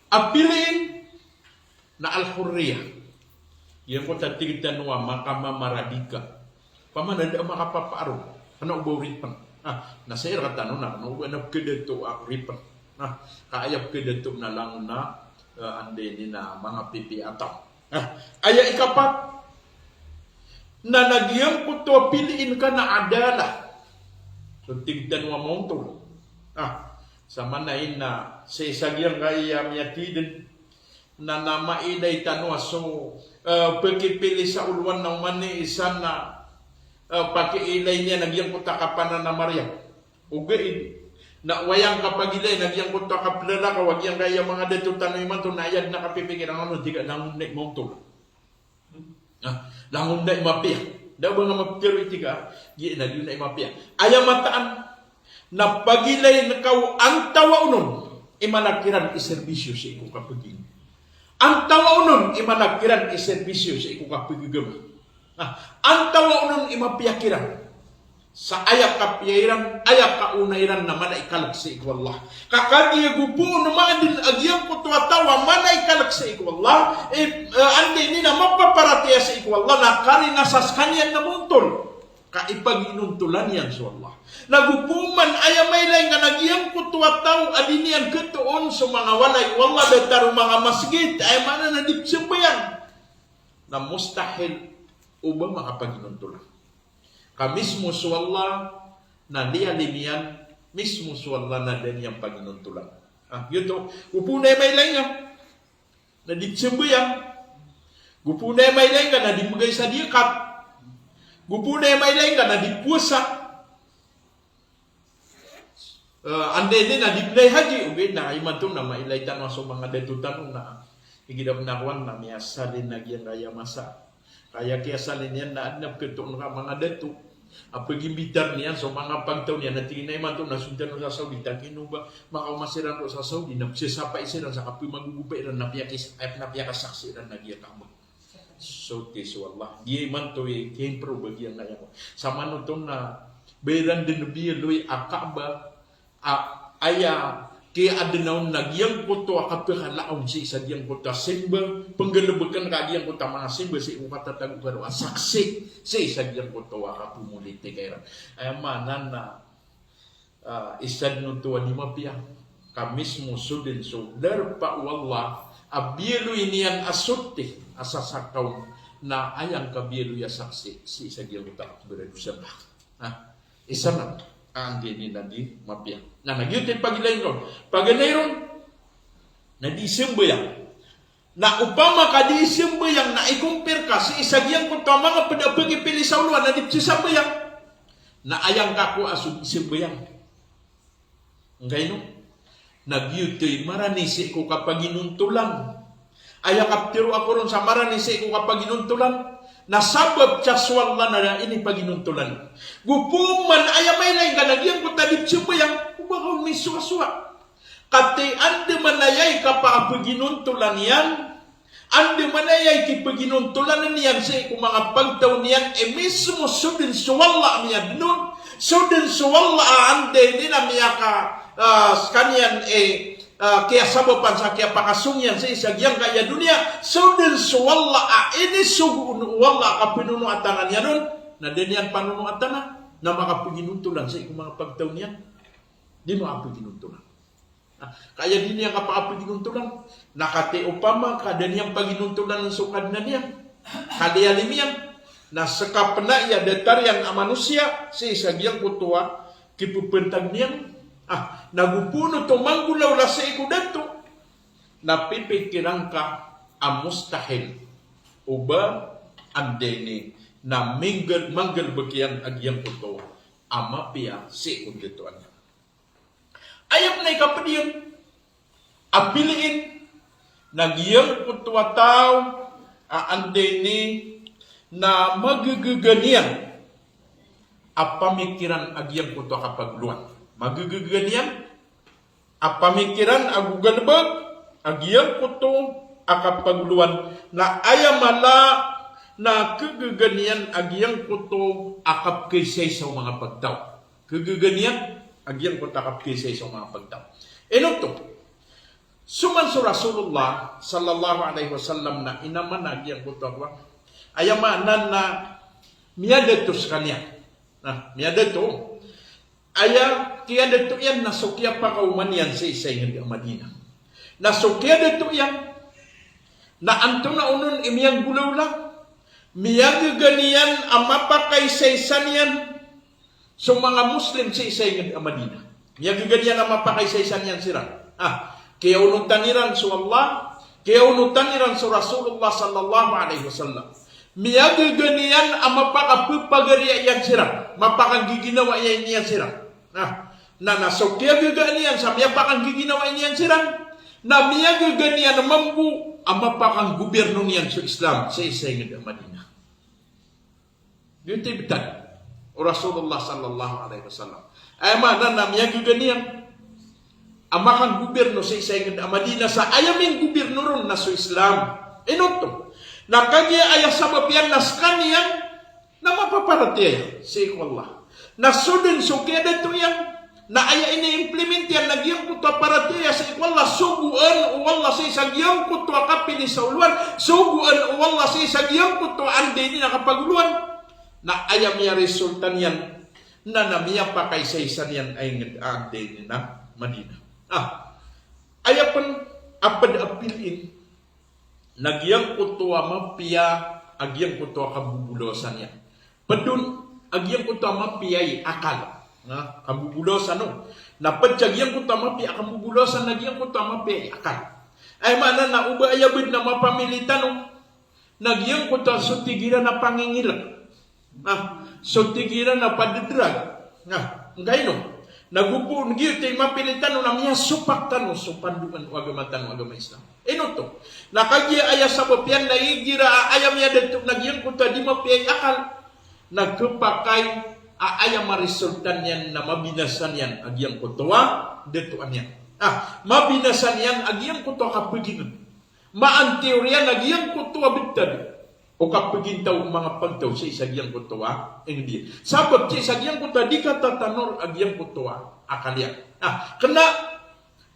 a piliin na al-hurriyah. Giyangkoto a tig tano a makamamaradi ka. Pamana da makapapaaro. Kna o ba oripn. Ah, na sii rktano na, kna o ba na pkhadato a oripn. Na, ka aya pkhadato na langon a, eh, anday ini na manga pipiya a taw. Ah, aya ikapat. Na, na giyangkoto a piliin ka na adalah. So tig tano a maontol. Ah, sa mana ina, sii sa giyangkaya miyatidn. Na, na mailay tano a so, eh, pkipili sa olowan na oman i isa na, eh, pakiilay niyan a giyangkoto a kapananamariyam. Ogaid na o aya ngka pagilay na giyangkoto a kaplalakaw a giyangkaya manga dato tano imanto na aya dn a kapipikir a ngano tig a langon na i maontol. Ah, langon na i mapiya. Da ba nga maptharo i tig a, giya na giya na i mapiya. Aya mataan na pagilayn ka o antawaa onon i mala kiran i serbisyo sii ko kapaging. Antawaa onon i mala kiran i serbisyo sii ko kapagagama. Ah, antawaa onon i mapiya kiran. Sa aya kapiya iran, aya kaona iran na mala i kalk sii ko Allah. Ka kagiya go poon maadn a giyangkoto a taw a mala i kalk sii ko Allah, eh, eh, anday ini na mapaparatiyaya sii ko Allah, na karina sa skaniyan na maontol. Ka ipaginontolan iyan so Allah. Na go poon man aya mailay ngka na giyangkoto a taw a di niyan khatoon so manga walay o Allah, datar o manga masgit, aya maana na di pzambayang. Na mustahil o ba makapaginontolan. Ka mismo so Allah na liyalim iyan, mismo so Allah na da niyan paginontolan. Ah, giyoto. Go poon aya mailay ngka na di pzambayang. Go poon aya mailay ngka na di mbgay sa zakat. Go poon aya mailay ngka na di powasa. Eh, anday ini na di pnay haji, ogaid na imanto na mailay tano a so manga dato tano na igira pn a kowan na miyasalin a giyangkaya masa. Ka aya kiyasalin iyan na adn a pkhatoon ka manga dato a pagimbitar niyan so manga pagtaw niyan a tig iyan a imanto na so tano sa Saudi, ta kino ba makaoma siran roo sa Saudi na pzasapai siran sa kapmagogopay iran na piyakis-, eh, na piyakasaksi iran a giya Kaaba. Soti so Allah. Giya imanto i kiyaimprove a giyangkaya ko. Samanoto na ba iran dn biyaloy a Kaaba a, aya kiyaadna on na giyangkoto a kapkhalaaw sii sa giyangkoto a simba, pnggalbkn ka giyangkoto a manga simba sii ko katatago ka roo a saksi sii sa giyangkoto a kapmolitika iran. Aya maana na, ah, isa dn oto a di mapiya. Ka mismo so dn so darpa o Allah a biyaloy niyan a soti a sasakaw na aya ngka biyaloy a saksi sii sa giyangkoto a kapbaradosa ngka. Ah, isa na, anday ini na di mapiya. Na, na giyoto i pagilayn ron. Paganay ron na di sambayang. Na opama ka di sambayang na i-compare ka sii sa giyangkoto a manga pd a pagipili sa olowan na di pzasambayang. Na aya ngka kowaa so di sambayang. Ngkaino? Na giyoto i marani sii ko kapaginontolan. Aya kaptharo ako ron sa marani sii ko kapaginontolan, na sabap sa so Allah na inipaginontolan. Go pman aya mailay ngka na giyangkoto a di pzambayang, o ba ka on misowasowa. Katii andamanaya i kapakapaginontolan iyan, andamanaya i kipaginontolan iyan sii ko manga pagtaw niyan, i mismo so dn so Allah a miyadn on, so dn so Allah a anda ini na miyaka, ah, skaniyan, eh, ah, kiyasabapan sa kiyapakasong iyan sii sa giyangkaya doniya, so dn so Allah a inisogo on o Allah a kapnonoatana niyan on, na da niyan panonoatana, na makapaginontolan sii ko manga pagtaw niyan. Di makapaginontolan. Ah, ka aya di niyan kapakapaginontolan. Na katii opama ka da niyan paginontolan so Kadnan iyan, kaliyalim iyan, na ska pn a aya datar iyan a manosiya sii sa giyangkoto a kipphantag niyan. Ah, na go pn oto manggolawla sii ko dato, na pipikiran ka a mustahil o ba anda ini na minggal, manggalbk iyan a giyangkoto a mapiya sii ko dato aniyan. Aya pn a ikapd iyan a piliin na giyangkoto a taw a anda ini na magagaga niyan a pamikiran a giyangkoto a kapagolowan. Magagaga niyan a pamikiran ago galbk a giyangkoto a kapagolowan. Na aya mala na kagaga niyan a giyangkoto a kapkaisaisa o manga pagtaw. Kagaga niyan a giyangkoto a kapkaisaisa o manga pagtaw. Ino oto? So man so Rasulullah sallallahu alaihi wasallam na inamana a giyangkoto a kowan. Aya maana na miyadato skaniyan. Na miyadato. Aya kiyadato iyan na so kiyapakaoma niyan sii sa ingd a Madinah. Na so kiyadato iyan na antonaa onon i miyanggolawla, miyagaga niyan a mapakaisaisa niyan so manga Muslim sii sa ingd a Madinah. Miyagaga niyan a mapakaisaisa niyan siran. Ah, kiyaonotan iran so Allah, kiyaonotan iran so Rasulullah sallallahu alaihi wasallam. Miyagaga niyan a mapakapphagariya iyan siran, mapakanggiginawai iyan siran. Na, na, na so kiyagaga niyan sa miyapakanggiginawai niyan siran, na miyagaga niyan mambo a mapakanggobirno niyan so Islam sii sa ingd a Madinah. Giyoto i btad o Rasulullah sallallahu alaihi wasallam. Aya maana na miyagaga niyan a makanggobirno sii sa ingd a Madinah sa aya minggobirno ron na so Islam. Ino oto? Na kagiya aya sabap iyan na skaniyan na mapaparatiyaya sii ko Allah. Na so dn so kiyadato iyan na aya ini-implement iyan na giyangkoto a paratiyaya sii ko Allah, sogoan o Allah sii sa giyangkoto a kapili sa olowan, sogoan o Allah sii sa giyangkoto a anda ini na kapagolowan. Na aya miyaresulta niyan na, na miyapakaisaisa niyan a ingd a anda ini na Madinah. Ah, aya pn a pd a piliin na giyangkoto a mapiya a giyangkoto a kabobolawasan iyan. Pd on a giyangkoto a mapiya i akal. Na, kabobolawasan on. Na pd sa giyangkoto a mapiya a kabobolawasan na giyangkoto a mapiya i akal. Aya maana na o ba aya bd na mapamili tano na giyangkoto a so tig iran a pangingilk. Na, so tig iran a pad-drug. Na, angkaino? Na go pn giyoto i mapili tano na miyasopak tano so pandoan o agama tano a agama Islam. Ino oto? Na kagiya aya sabap iyan na igira a aya miyadato na giyangkoto a di mapiya i akal, na khapakay a aya maresulta niyan na mabinasa niyan a giyangkoto a dato aniyan. Ah, mabinasa niyan a giyangkoto a kapagingd. Maan teoriya na giyangkoto a btad o kapagintaw o manga pagtaw sii sa giyangkoto a ingd iyan. Sabap sii sa giyangkoto a di katatanor a giyangkoto a akal iyan. Ah, kna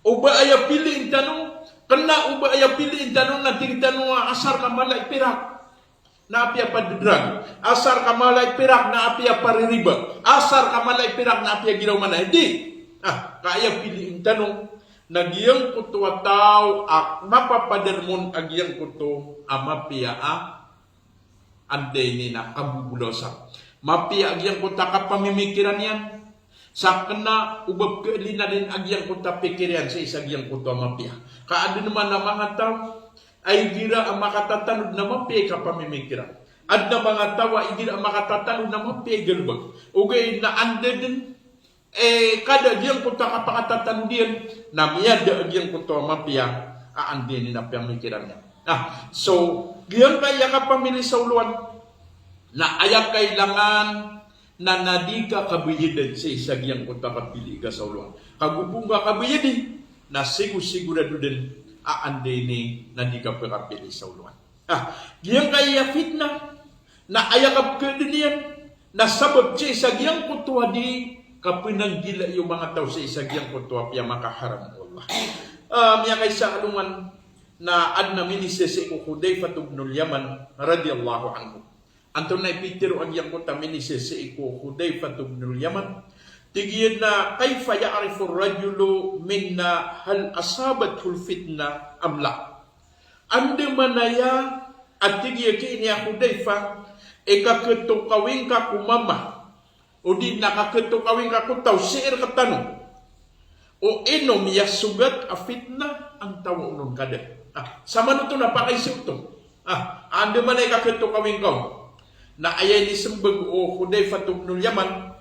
o ba aya piliin tano, kna o ba aya piliin tano na tig tano a asar ka mala i pirak na apiya pad-drug. Asar ka mala i pirak na apiya paririba. Asar ka mala i pirak na apiya giraw mana. Di. Ah, ka aya piliin tano na giyangkoto a taw a mapapadalm on a giyangkoto a mapiya a anda ini na kabobolawasan. Mapiya a giyangkoto a kapamimikiran iyan. Sa kna o ba pkhalinalin a giyangkoto a pikir iyan sii sa giyangkoto a mapiya. Ka adn man a manga taw a igira a makatatanod na mapiya i kapamimikiran. Adn a manga taw a igira a makatatanod na mapiya i galbk. Ogaid na anda dn eh, kada giyangkoto a kapakatatano diyan, na miyada giyangkoto a mapiya a anda ini na piyamikiran iyan. Ah, so, giyangkaya kapamili sa olowan, na aya kailangan na na di ka kabayadan sii sa giyangkoto a kapili ka sa olowan. Ka go pn ka kabayadi, na sigo-sigorado dn a anda ini na di ka pkapili sa olowan. Ah, giyangkaya fitnah, na aya kapkhaadn iyan, na sabap sii sa giyangkoto a di kapnanggilai o manga taw sii sa giyangkoto a piyamakaharam o Allah. Ah, miyakaisa a alongan na adn a minisisi ko Hudhaifah ibnul Yaman radhiyallahu anhu. Antonaa i pitharo a giyangkoto a minisisi ko Hudhaifah ibnul Yaman? Tig iyan a, "Kayfa ya'rifu ar-rajulu minna hal asabathul fitnah am la?" Andamanaya a tig iyan, tig iyan a Hudhaifah, i kakhatokawi ngka ko mama, odi na kakhatokawi ngka ko taw sii rktano o ino miyasogat a fitnah antaa on ka da. Ah, samanoto na pakaiza oto. Ah, andamanaya i kakhatokawi ngka on. Na aya inismbag o Hudhaifah ibnul Yaman,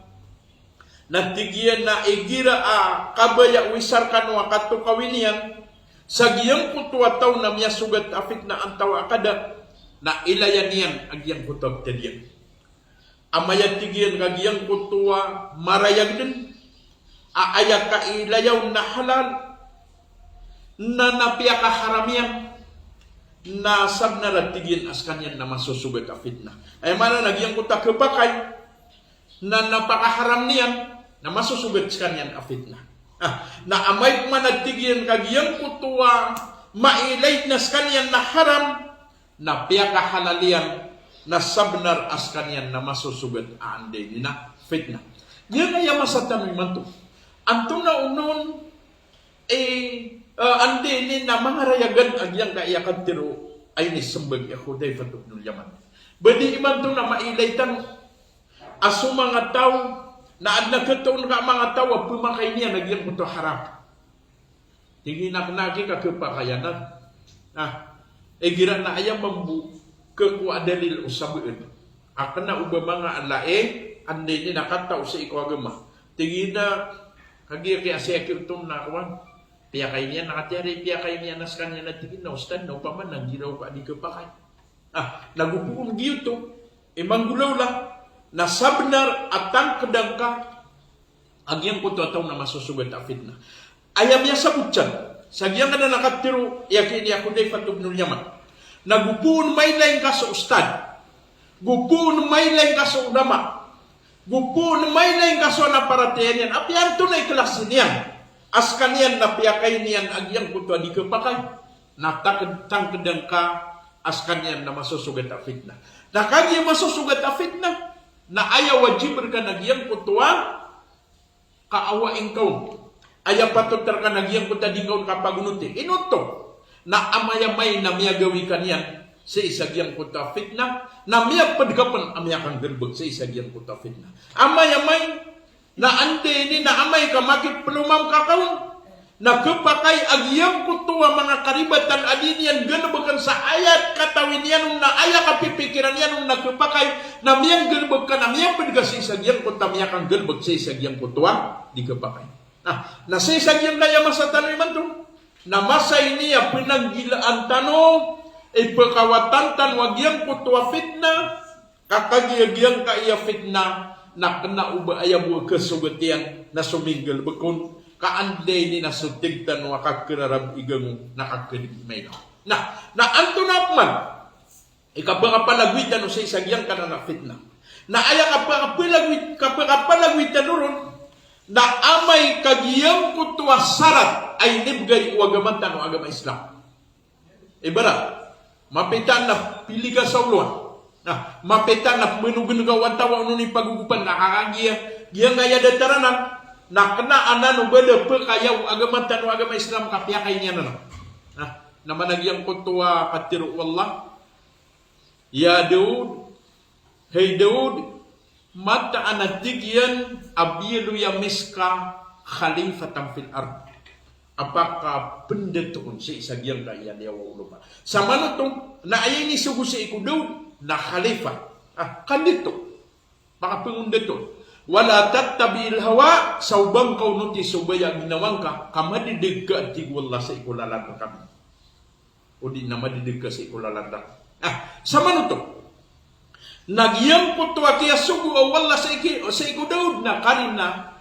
na tig iyan a igira a kabaya o isa rkano a katokawi niyan sa giyangkoto a taw na miyasogat a fitnah antaa ka da, na ilaya niyan a giyangkoto a btad iyan. Amay a tig iyan ka giyangkoto a marayag dn a aya kailaya on na halal, na na piyakaharam iyan, na sabnar a tig iyan a skaniyan na masosogat a fitnah. Aya maana na giyangkoto a khapakay na na pakaharam niyan, na masosogat skaniyan a fitnah. Ah, na amay pman a tig iyan ka giyangkoto a mailay na skaniyan na haram, na piyakahalal iyan, na sabnar a skaniyan na masosogat a anda ini na fitnah. Giyangkaya masa tano imanto. Antonaa onon, eh, eh, anda ini na mangarayagan a giyangkaya katharo a inismbag i Hudhaifah ibnul Yaman? Ba di imanto na mailay tano a so manga taw na adn a khatoon ka a manga taw a pmakay niyan a giyangkoto a haram. Tig iyan a kna a khapakay anan. Ah, igira na aya mambo khakowa a dalil o sabaad a kna o ba manga ala i anda ini na katao sii ko agama. Tig iyan a kagiya kiya sii a kiyoto na kowan, piyakay niyan na katiyari, piyakay niyan na skaniyan a tig iyan a ustad na opama na giraw ka a di khapakay. Ah, na go pn giyoto i manggolawla, na sabnar a tangkda ngka a giyangkoto a taw na masosogat a fitnah. Aya miyasabot san sa giyangkanan a katharo i aki ini a Hudhaifah ibnul Yaman, na go pn mailay ngka so ustad, go pn mailay ngka so ulama, go pn mailay ngka so anaparatiyaya niyan, apiya antonaa i klasi niyan a skaniyan na piyakay niyan a giyangkoto a di khapakay, na tangkd-, tangkda ngka a skaniyan na masosogat a fitnah. Na kagiya masosogat a fitnah, na aya wajib rka na giyangkoto a kaawai ngka on. Aya patot rka na giyangkoto a di ngka on kapagonoti. Ino oto? Na amay-amay na miyagawii ka niyan sii sa giyangkoto a fitnah, na miyapd ka pn a miyakanggalbk sii sa giyangkoto a fitnah. Amay-amay na anda ini na amay ka makiplomamka ka on na khapakay a giyangkoto a manga karibatan a di niyan galbkn sa aya katawi niyan on na aya kapipikiran iyan on na khapakay, na miyanggalbk ka, na miyapd ka sii sa giyangkoto a miyakanggalbk sii sa giyangkoto a di khapakay. Na, na sii sa giyangkaya masa tano imanto, na masa ini a pnanggilaan tano i pkawatan tano a giyangkoto a fitnah, ka kagiya giyangkaya fitnah na kna o ba aya bo a kasogat iyan na so minggalbk on, ka anda ini na so tig tano a kakrarab i gango na kakadg i maila. Na, na antonaa pman i kapakapalagoy tano sii sa giyangkanan a fitnah? Na aya kapakapalagoy, kapakapalagoy tano ron na amay ka giyangkoto a sarat a inibgay o agama tano a agama Islam. Ibarat, mapita na pili ka sa olowan. Na, mapita na pmnogn ka o antawaa on i pagogopan ka, ka kagiya giyangkaya datar anan na kna anan o ba da pkaya o agama tano a agama Islam ka piyakay niyan anan. Na, na mana giyangkoto a katharo o Allah, "Ya Daud, hay Daud, mataan a tig iyan a biyaloy ami ska khalifatan fil ard." A pakapndatoon sii sa giyangkaya liyawaw o lopa. Samanoto na aya inisogo sii ko Daud na khalifa. Ah, kandato. Pakapngndatoon. Wala tattabi'il hawa, sa o ba ngka onoti so baya a ginawa ngka, ka madedeg ka, tig o Allah, sii ko lalan rka. Odi na madedeg ka sii ko lalan rka. Ah, samanoto na giyangkoto a kiyasogo o Allah sii ki, sii ko Daud na karina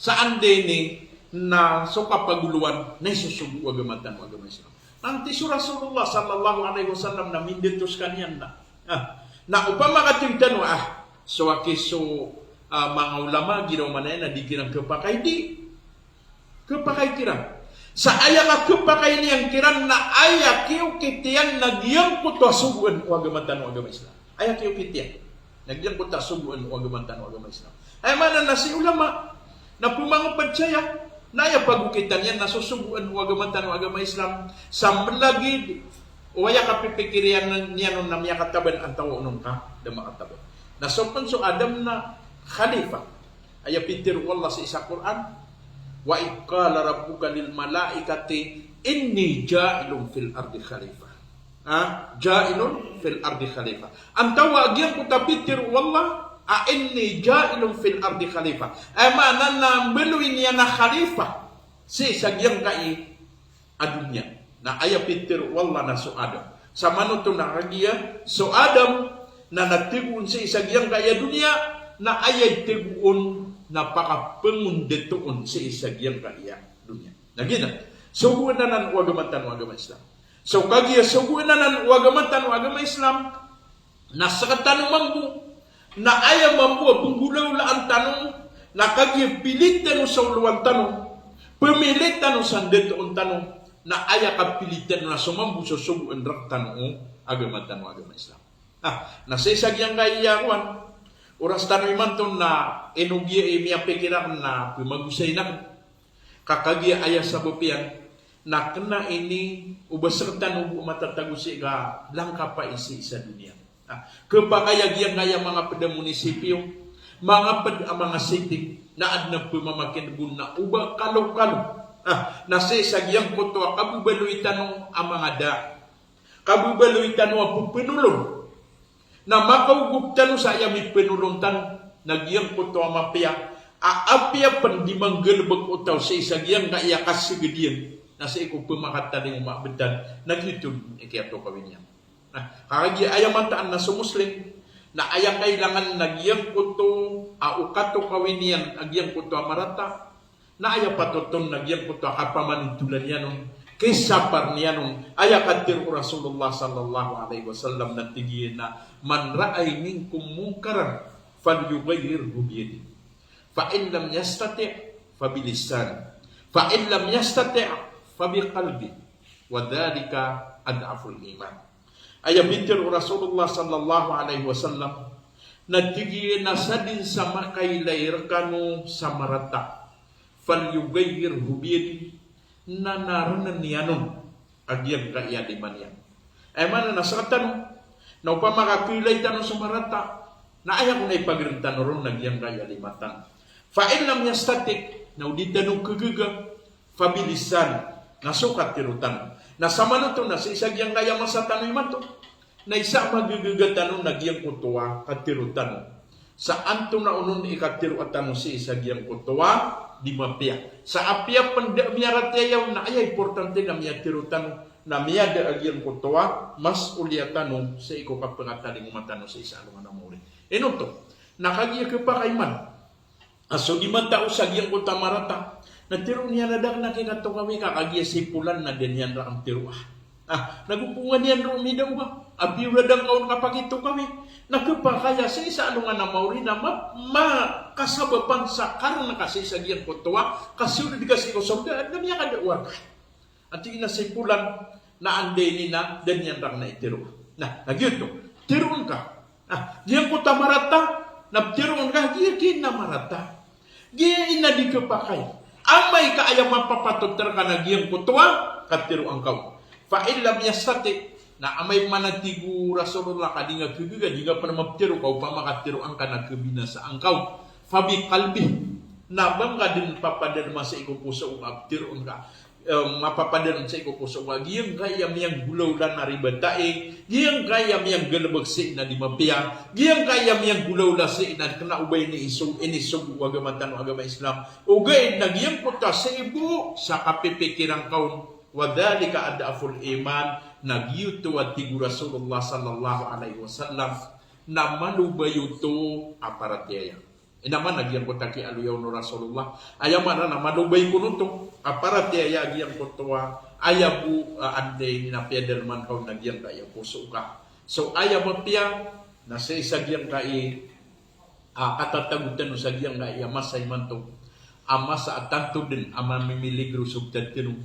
sa andini na so kapagolowan na isosogo o agama tano a agama Islam. Anti so Rasulullah sallallahu alaihi wasallam na mindato skaniyan na. Ah, na opama ka tig tano, ah, so aki so, ah, manga ulama, giraw man aya na di kiran khapakay, di khapakay kiran. Sa aya ka khapakay niyan kiran na aya kiyaokit iyan na giyangkoto a sogoan o agama tano a agama Islam. Aya kiyaokit iyan na giyangkoto a sogoan o agama tano a agama Islam. Aya maana na si ulama na pmangapd saya na aya pagokitan iyan na so sogoan o agama tano a agama Islam sa mlagid o aya kapipikir iyan niyan on na miyakataban antawa onon ka da makataban. Na so pn so Adam na khalifa. Aya pitharo o Allah sii sa Qur'an, "Wa idh qala rabbuka lil malaikati inni ja'ilun fil ardi khalifa." Ha? "Ja'ilun fil ardi khalifa." Antawa a giyangkoto a pitharo o Allah a, "Inni ja'ilun fil ardi khalifa." Aya maana na mbaloy niyan a khalifa sii sa giyangkai a doniya. Na aya pitharo o Allah na so Adam. Samanoto na kagiya so Adam na, na tagoon sii sa giyangkai a doniya, na aya tagoon na pakapngondatoon sii sa giyangkai a doniya. Na giyanan, sogoan anan o agama tano a agama Islam. So kagiya sogoan anan o agama tano a agama Islam, na sktano mambo, na aya mambo a pnggolawlaan tano, na kagiya pili tano sa olowan tano, pmili tano sa ndatoon tano, na aya kapili tano na so mambo so sogoan rktano o agama tano a agama Islam. Ah, na sii sa giyangkai a kowan, oras tano imanto na ino giya i miyapikir akn na pmagosay akn. Ka kagiya aya sabap iyan na kna ini o ba sktano bo matatago sii ka langkapai sii sa doniya. Ah, khapakay a giyangkaya manga pd a munisipyo, manga pd a manga city, na adn a pmamakin'g on na o ba kalokalo. Ah, na sii sa giyangkoto a kababaloy tano a manga da, kababaloy tano a pphanolon. Na makaogop tano sa aya miphanolon tano, na giyangkoto a mapiya a apiya pn di manggalbk o taw sii sa giyangkaya kasgd iyan, na sii ko pmakatalingoma a btad, na giyoto i kiyatokawi niyan. Na kagiya aya mataan na so Muslim na aya kailangan na giyangkoto a o katokawi niyan a giyangkoto a marata, na aya patot on na giyangkoto a kapamanotolan iyan on, kisapar niyan on. Aya katharo o Rasulullah sallallahu alaihi wasallam na tig iyan a, "Man ra'a minkum munkaran falyughayyirhu biyadihi. Fa in lam yastati' fabilisanihi. Fa in lam yastati' fabiqalbihi. Wa dhalika ad'aful iman." Aya pitharo o Rasulullah sallallahu alaihi wasallam na tig iyan a sadn sa makailay rkano sa marata, falyughayyirhu biyadihi, na narnn iyan on a giyangkaya lima niyan. Aya maana na sktano na opama ka kailay tano so marata, na aya kon a ipagrn tano ron na giyangkaya lima tano. Fa in lam yastati', na o di tano khagaga, fabilisanihi, na so katharo tano. Na samanoto na sii sa giyangkaya masa tano imanto na isa a magagaga tano na giyangkoto a katharo tano. Sa antonaa onon i katharo tano sii sa giyangkoto a di mapiya. Sa apiya pn da miyaratiyaya on na aya importante na miyatharo tano, na miyada a giyangkoto a mas'uliya tano sii ko kapngatalingoma tano sii sa alongan a maori. Ino oto? Na kagiya khapakay man a so di matao sa giyangkoto a marata na tharoon iyan a da akn a kikatokawi ka kagiya si Polan na da niyan rakn tharoa. Ah, na go pngan iyan roo midaoba a biyoradan ka on kapakitokawi. Na khapakay a sii sa alongan a maori na ma, makasabapan sa karn ka sii sa giyangkoto a kasold ka sii ko sorga, adn a miyakadawa rka. Antii na si Polan na anda ini na da niyan rakn a itharoa. Na, na giyoto, tharoon ka. Na giyangkoto a marata na ptharoon ka, giya giya na marata, giya ina di khapakay. Amay ka aya mapapatot rka na giyangkoto a katharo angka on. Fa in lam yastati', na amay man a tig o Rasulullah ka di nga khagaga, di nga pn maptharo ka opama ka tharoa ngka na khabinasa angka on. Fabiqalbihi, na ba ngka dn papadalma sii ko poso o kaptharoon ka. eh, mapapadalm sii ko poso ka, giyangkaya miyanggolawla na riba tae, giyangkaya miyanggalbk sii na di mapiya, giyangkaya miyanggolawla sii na kna o ba ini iso-, inisogo o agama tano a agama Islam. Ogaid na giyangkoto a sii bo sa kapipikiran ka on, wa dhalika ad'aful iman, na giyoto a tig o Rasulullah sallallahu alaihi wasallam, na malobay oto a paratiyaya. Ino man a giyangkoto a kiyaaloya on o Rasulullah. Aya maana na malobay kon oto a paratiyaya a giyangkoto a aya bo, ah, anda ini na piyadalman ka on a giyangkaya poso ka. So aya mapiya na sii sa giyangkai, ah, katatago tano sa giyangkaya masa imanto a masa a tanto dn a mamimiligro so btad tano.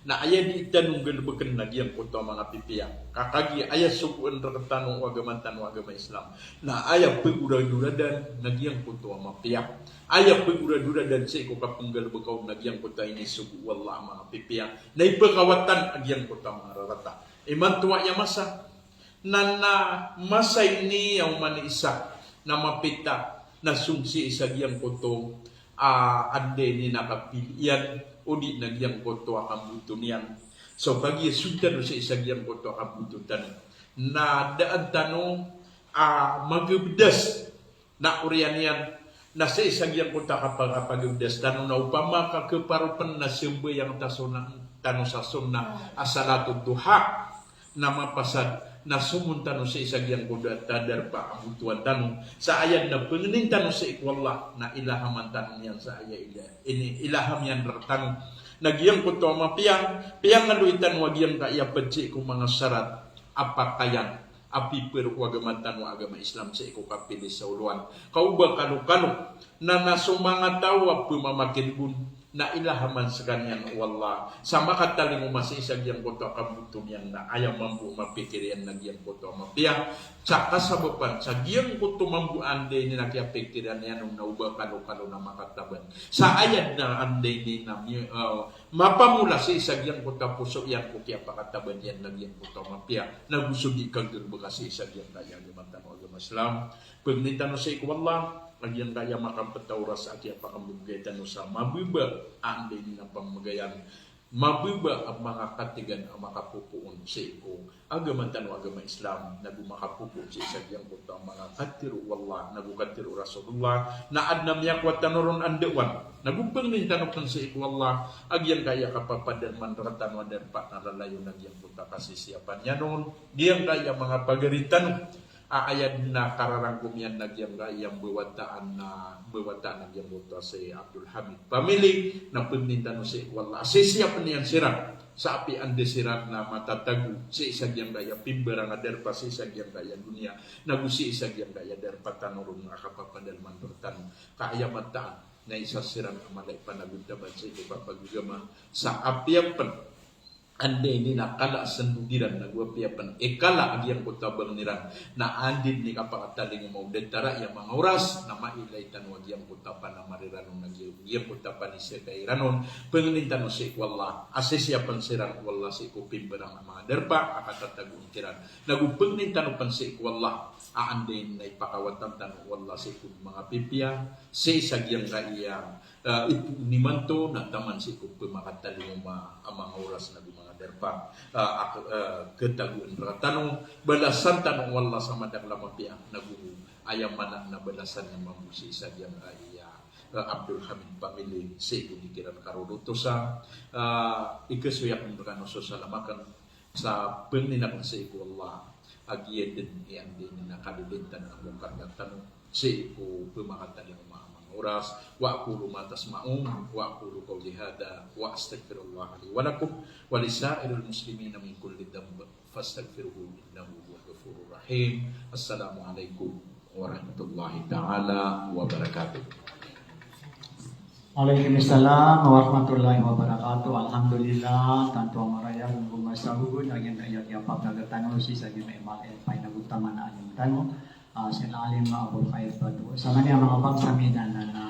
Na aya di tano nggalbkn na giyangkoto a manga pipiya. Ka kagiya aya sogoan rktano o agama tano a agama Islam na aya pgoradoradan na giyangkoto a mapiya. Aya pgoradoradan sii ko kapnggalbka on na giyangkoto a inisogo o Allah a manga pipiya. Na ipkawatan a giyangkoto a manga rarata. Imanto a aya masa na, na masa ini a oman i isa na mapita na song sii sa giyangkoto a anda ini na kapili iyan, odi na giyangkoto a kamboto niyan. So kagiya song tano sii sa giyangkoto a kamboto tano na daan tano a magabdas na oriyan iyan na sii sa giyangkoto a kapag-, kapagabdas tano na opama ka kparo pn na sambayang ta sona, tano sa sona a salatud duha. Na mapasad na somon tano sii sa giyangkoto a darpa a botowan tano. Sa aya dn a pangnin tano sii ko Allah na ilahaman tano niyan sa aya ila-, ini ilaham iyan rktano. Na giyangkoto a mapiya, piyangaloy tano a giyangkaya pd sii ko manga sarat a pakayan a piparo ko agama tano a agama Islam sii ko kapili sa olowan. Ka o ba kalokalo na, na so manga taw a pmamakidbon na ilahaman skaniyan o Allah sa makatalingoma sii sa giyangkoto a kamboto niyan na aya mambo a mapikir iyan na giyangkoto a mapiya. Sa kasabapan sa giyangkoto mambo a anda ini na kiyapikiran iyan on na o ba kalokalo na makataban sa aya dn a anda ini na mi-, ah, mapamola sii sa giyangkoto a poso iyan ko kiyapakataban iyan na giyangkoto a mapiya. Na go so di kagrbka sii sa giyangkaya agama tano a agama Islam. Pangnin tano sii ko Allah a giyangkaya makampet a oras a kiyapakambbgay tano sa mababa a anda ini na pamagayan, mababa a manga katigan a makapopoon sii ko agama tano a agama Islam, na go makapopoon sii sa giyangkoto a manga katharo o Allah, na go katharo o Rasulullah, na adn a miyakowa tano ron a ndaowan. Na go pangnin tano pn sii ko Allah a giyangkaya kapapadalman rktano a darpa na lalayon a giyangkoto a kasisiyapan iyan on, giyangkaya manga pagari tano a aya dn a kararangkom iyan na giyangkaya mbawataan na, mbawataan a giyangkoto a si Abdul Hamid family, na pangnin tano sii ko Allah a sisiyapn iyan siran sa apiya anda siran na matatago sii sa giyangkaya pimbarang a darpa sii sa giyangkaya doniya, na go sii sa giyangkaya darpa tano ron a kapapadalman rktano. Ka aya mataan na isa siran a mala i panagontaban sii ko kapagagama sa apiya pn anda ini na kala a sndog iran, na go apiya pn i kala a giyangkoto a bangn iran, na anda ini kapakatalingoma o datar a aya manga oras na mailay tano a giyangkoto a panamar iran on, na giya-, giyangkoto a panisakay iran on. Pangnin tano sii ko Allah a sisiyapn siran o Allah sii ko pimbarang a manga darpa a katatagoon kiran. Na go pangnin tano pn sii ko Allah a anda ini na ipakawatan tano o Allah sii ko manga pipiya sii sa giyangkaya, eh, ipoon imanto na taman sii ko pmakatalingoma a manga oras na go manga darpa, eh, a k-, eh, katagoan rktano, balasan tano o Allah sa madakl a mapiya, na go aya maana na balasan iyan mambo sii sa giyangkaya, eh, Abdul Hamid family sii ko di kiran karorotosa, eh, ikasoy akn rkano so salam akn sa pangnin akn sii ko Allah a giya dn i anda ini na kalilintan a mongkar rktano sii ko pmakatalingoma a manga oras. Wa aqulu ma tasma'un, wa aqulu qawli hadha, wa astaghfirullaha li wa lakum, wa li sa'iril muslimina min kulli dhanb, fastaghfiruhu innahu huwal ghafurur rahim. Assalamu alaikum warahmatullahi ta'ala wabarakatuh. Waalaikumsalam warahmatullahi wabarakatuh. Alhamdulillah, tanto a marayag, gomasa ogon, agen aya kiyapapagat tano sii sa giyangkaya mala i pay na go taman a alim tano, ah, Sheikh Alim Abul Khair Batu. Samaniya manga bangsa mi na, na, na,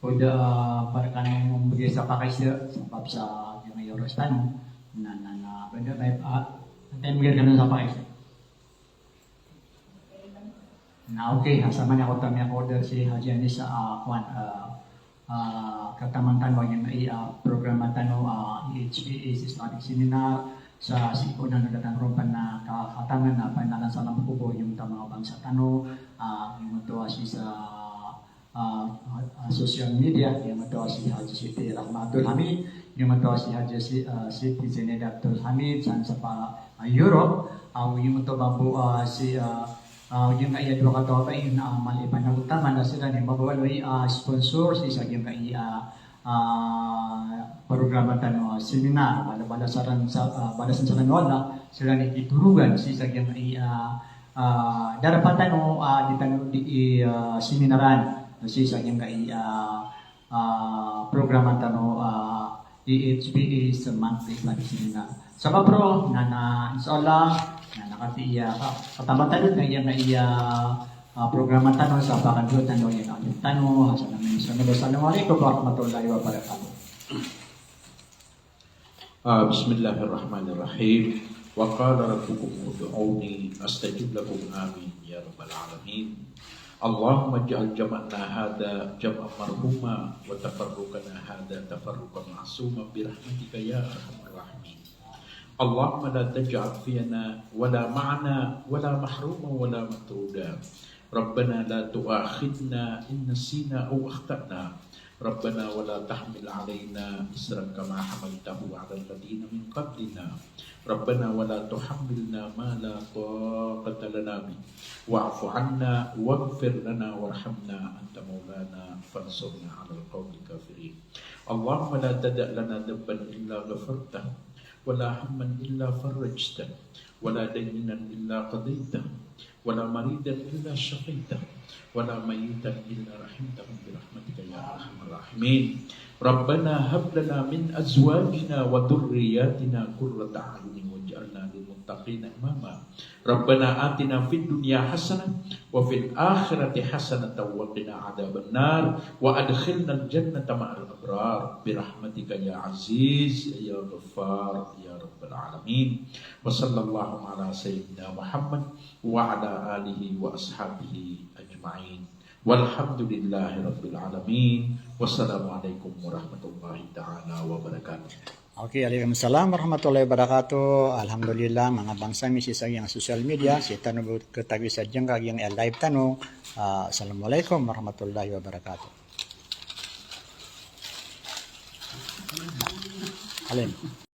o da, ah, pd kano mbgay sa pakaiza, sabap sa giyangkaya oras tano, na, na, na, pd, ah, time gir kano sa pakaiza. Na, okay, ah, samaniya ko ta miya-order si Haji Anis, ah, kuwan, ah, ah, kataman tano a giyangkai a, ah, programa tano a, ah, I H P A Islamic Seminar, sa sii ko onan o da tano ron pn a, ah, kataman a, ah, panalan salam ko bo giyangkoto a manga bangsa tano, ah, giyoto a sii sa, ah, ah, social media, giyoto a si Haji Siti Rahma Abdul Hamid, giyoto a si Haji Si-, ah, Siti Zainab Abdul Hamid, san sa pa, ah, Europe, ah, giyoto mambo, ah, si, ah, ah, giyangkai a dowa kataw a bai na, ah, mala i panagotaman a siran i mabaloy a, ah, sponsor sii sa giyangkai a, ah, ah, programa tano a seminar, bala, balasan sa, ah, balasan siran o Allah, siran i kitorogan sii sa giyangkai a, ah, ah, darpa tano, ah, di tano di, ah, seminaran, sii sa giyangkai a, ah, ah, programa tano, ah, I H P A sa monthly Islamic Seminar. Sabap roo, na, na, insha Allah, na, na katii a, ah, kataman tano na giyangkai a, ah, programa tano sa pakadowa tano iyan a tano, hasan a misan. Assalamu alaikum warahmatullahi wabarakatuh. Ah, bismillahirrahmanirrahim. Wa qala rabbukum ud'uni astajib lakum. Amin ya rabbal alamin. Allahumma ij'al jam'ana hadha jam'an marhuma wa tafarruqana hadha tafarruqan ma'suma bi rahmatika ya arhamar rahimin. Allahumma la taj'al fina wa la ma'ana wa la mahruman wa la matruda. Rabbana la tu'akhidhna in nasina aw akhta'na. Rabbana wa la tahmil alaina isran kama hamaltahu ala alladhina min qablina. Rabbana wa la tuhammilna ma la taqata lana bih. Wa'fu anna waghfir lana warhamna anta maulana fansurna alal qawmil kafirin. Allahumma la tada' lana dhanban illa ghafartah, wa la hamman illa farrajtah, wa la daynan illa qadaytah, wa la maridan illa shafaitah, wa la mayyitan illa rahimtah bi rahmatika ya arhamar rahimin. Rabbana hab lana min azwajina wa dhurriyyatina qurrata a'yunin waj'alna lil muttaqina imama. Rabbana atina fid dunya hasanah wa fil akhirati hasanatan wa qina adzaban nar wa adkhilnal jannata ma'al abrar bi rahmatika ya aziz ya ghaffar ya rabbal alamin. Wa sallallahu ala sayyidina Muhammad wa ala alihi wa ashabihi ajma'in. Walhamdulillahi rabbil alamin. Wassalamu alaikum warahmatullahi ta'ala wabarakatuh. Okay, alaikum salam warahmatullahi wabarakatuh. Alhamdulillah, manga bangsa mi, sii sa giyangkai a social media, sii tano bo katawi sa giyangkai a live tano. Ah, assalamu alaikum warahmatullahi wabarakatuh. Alim.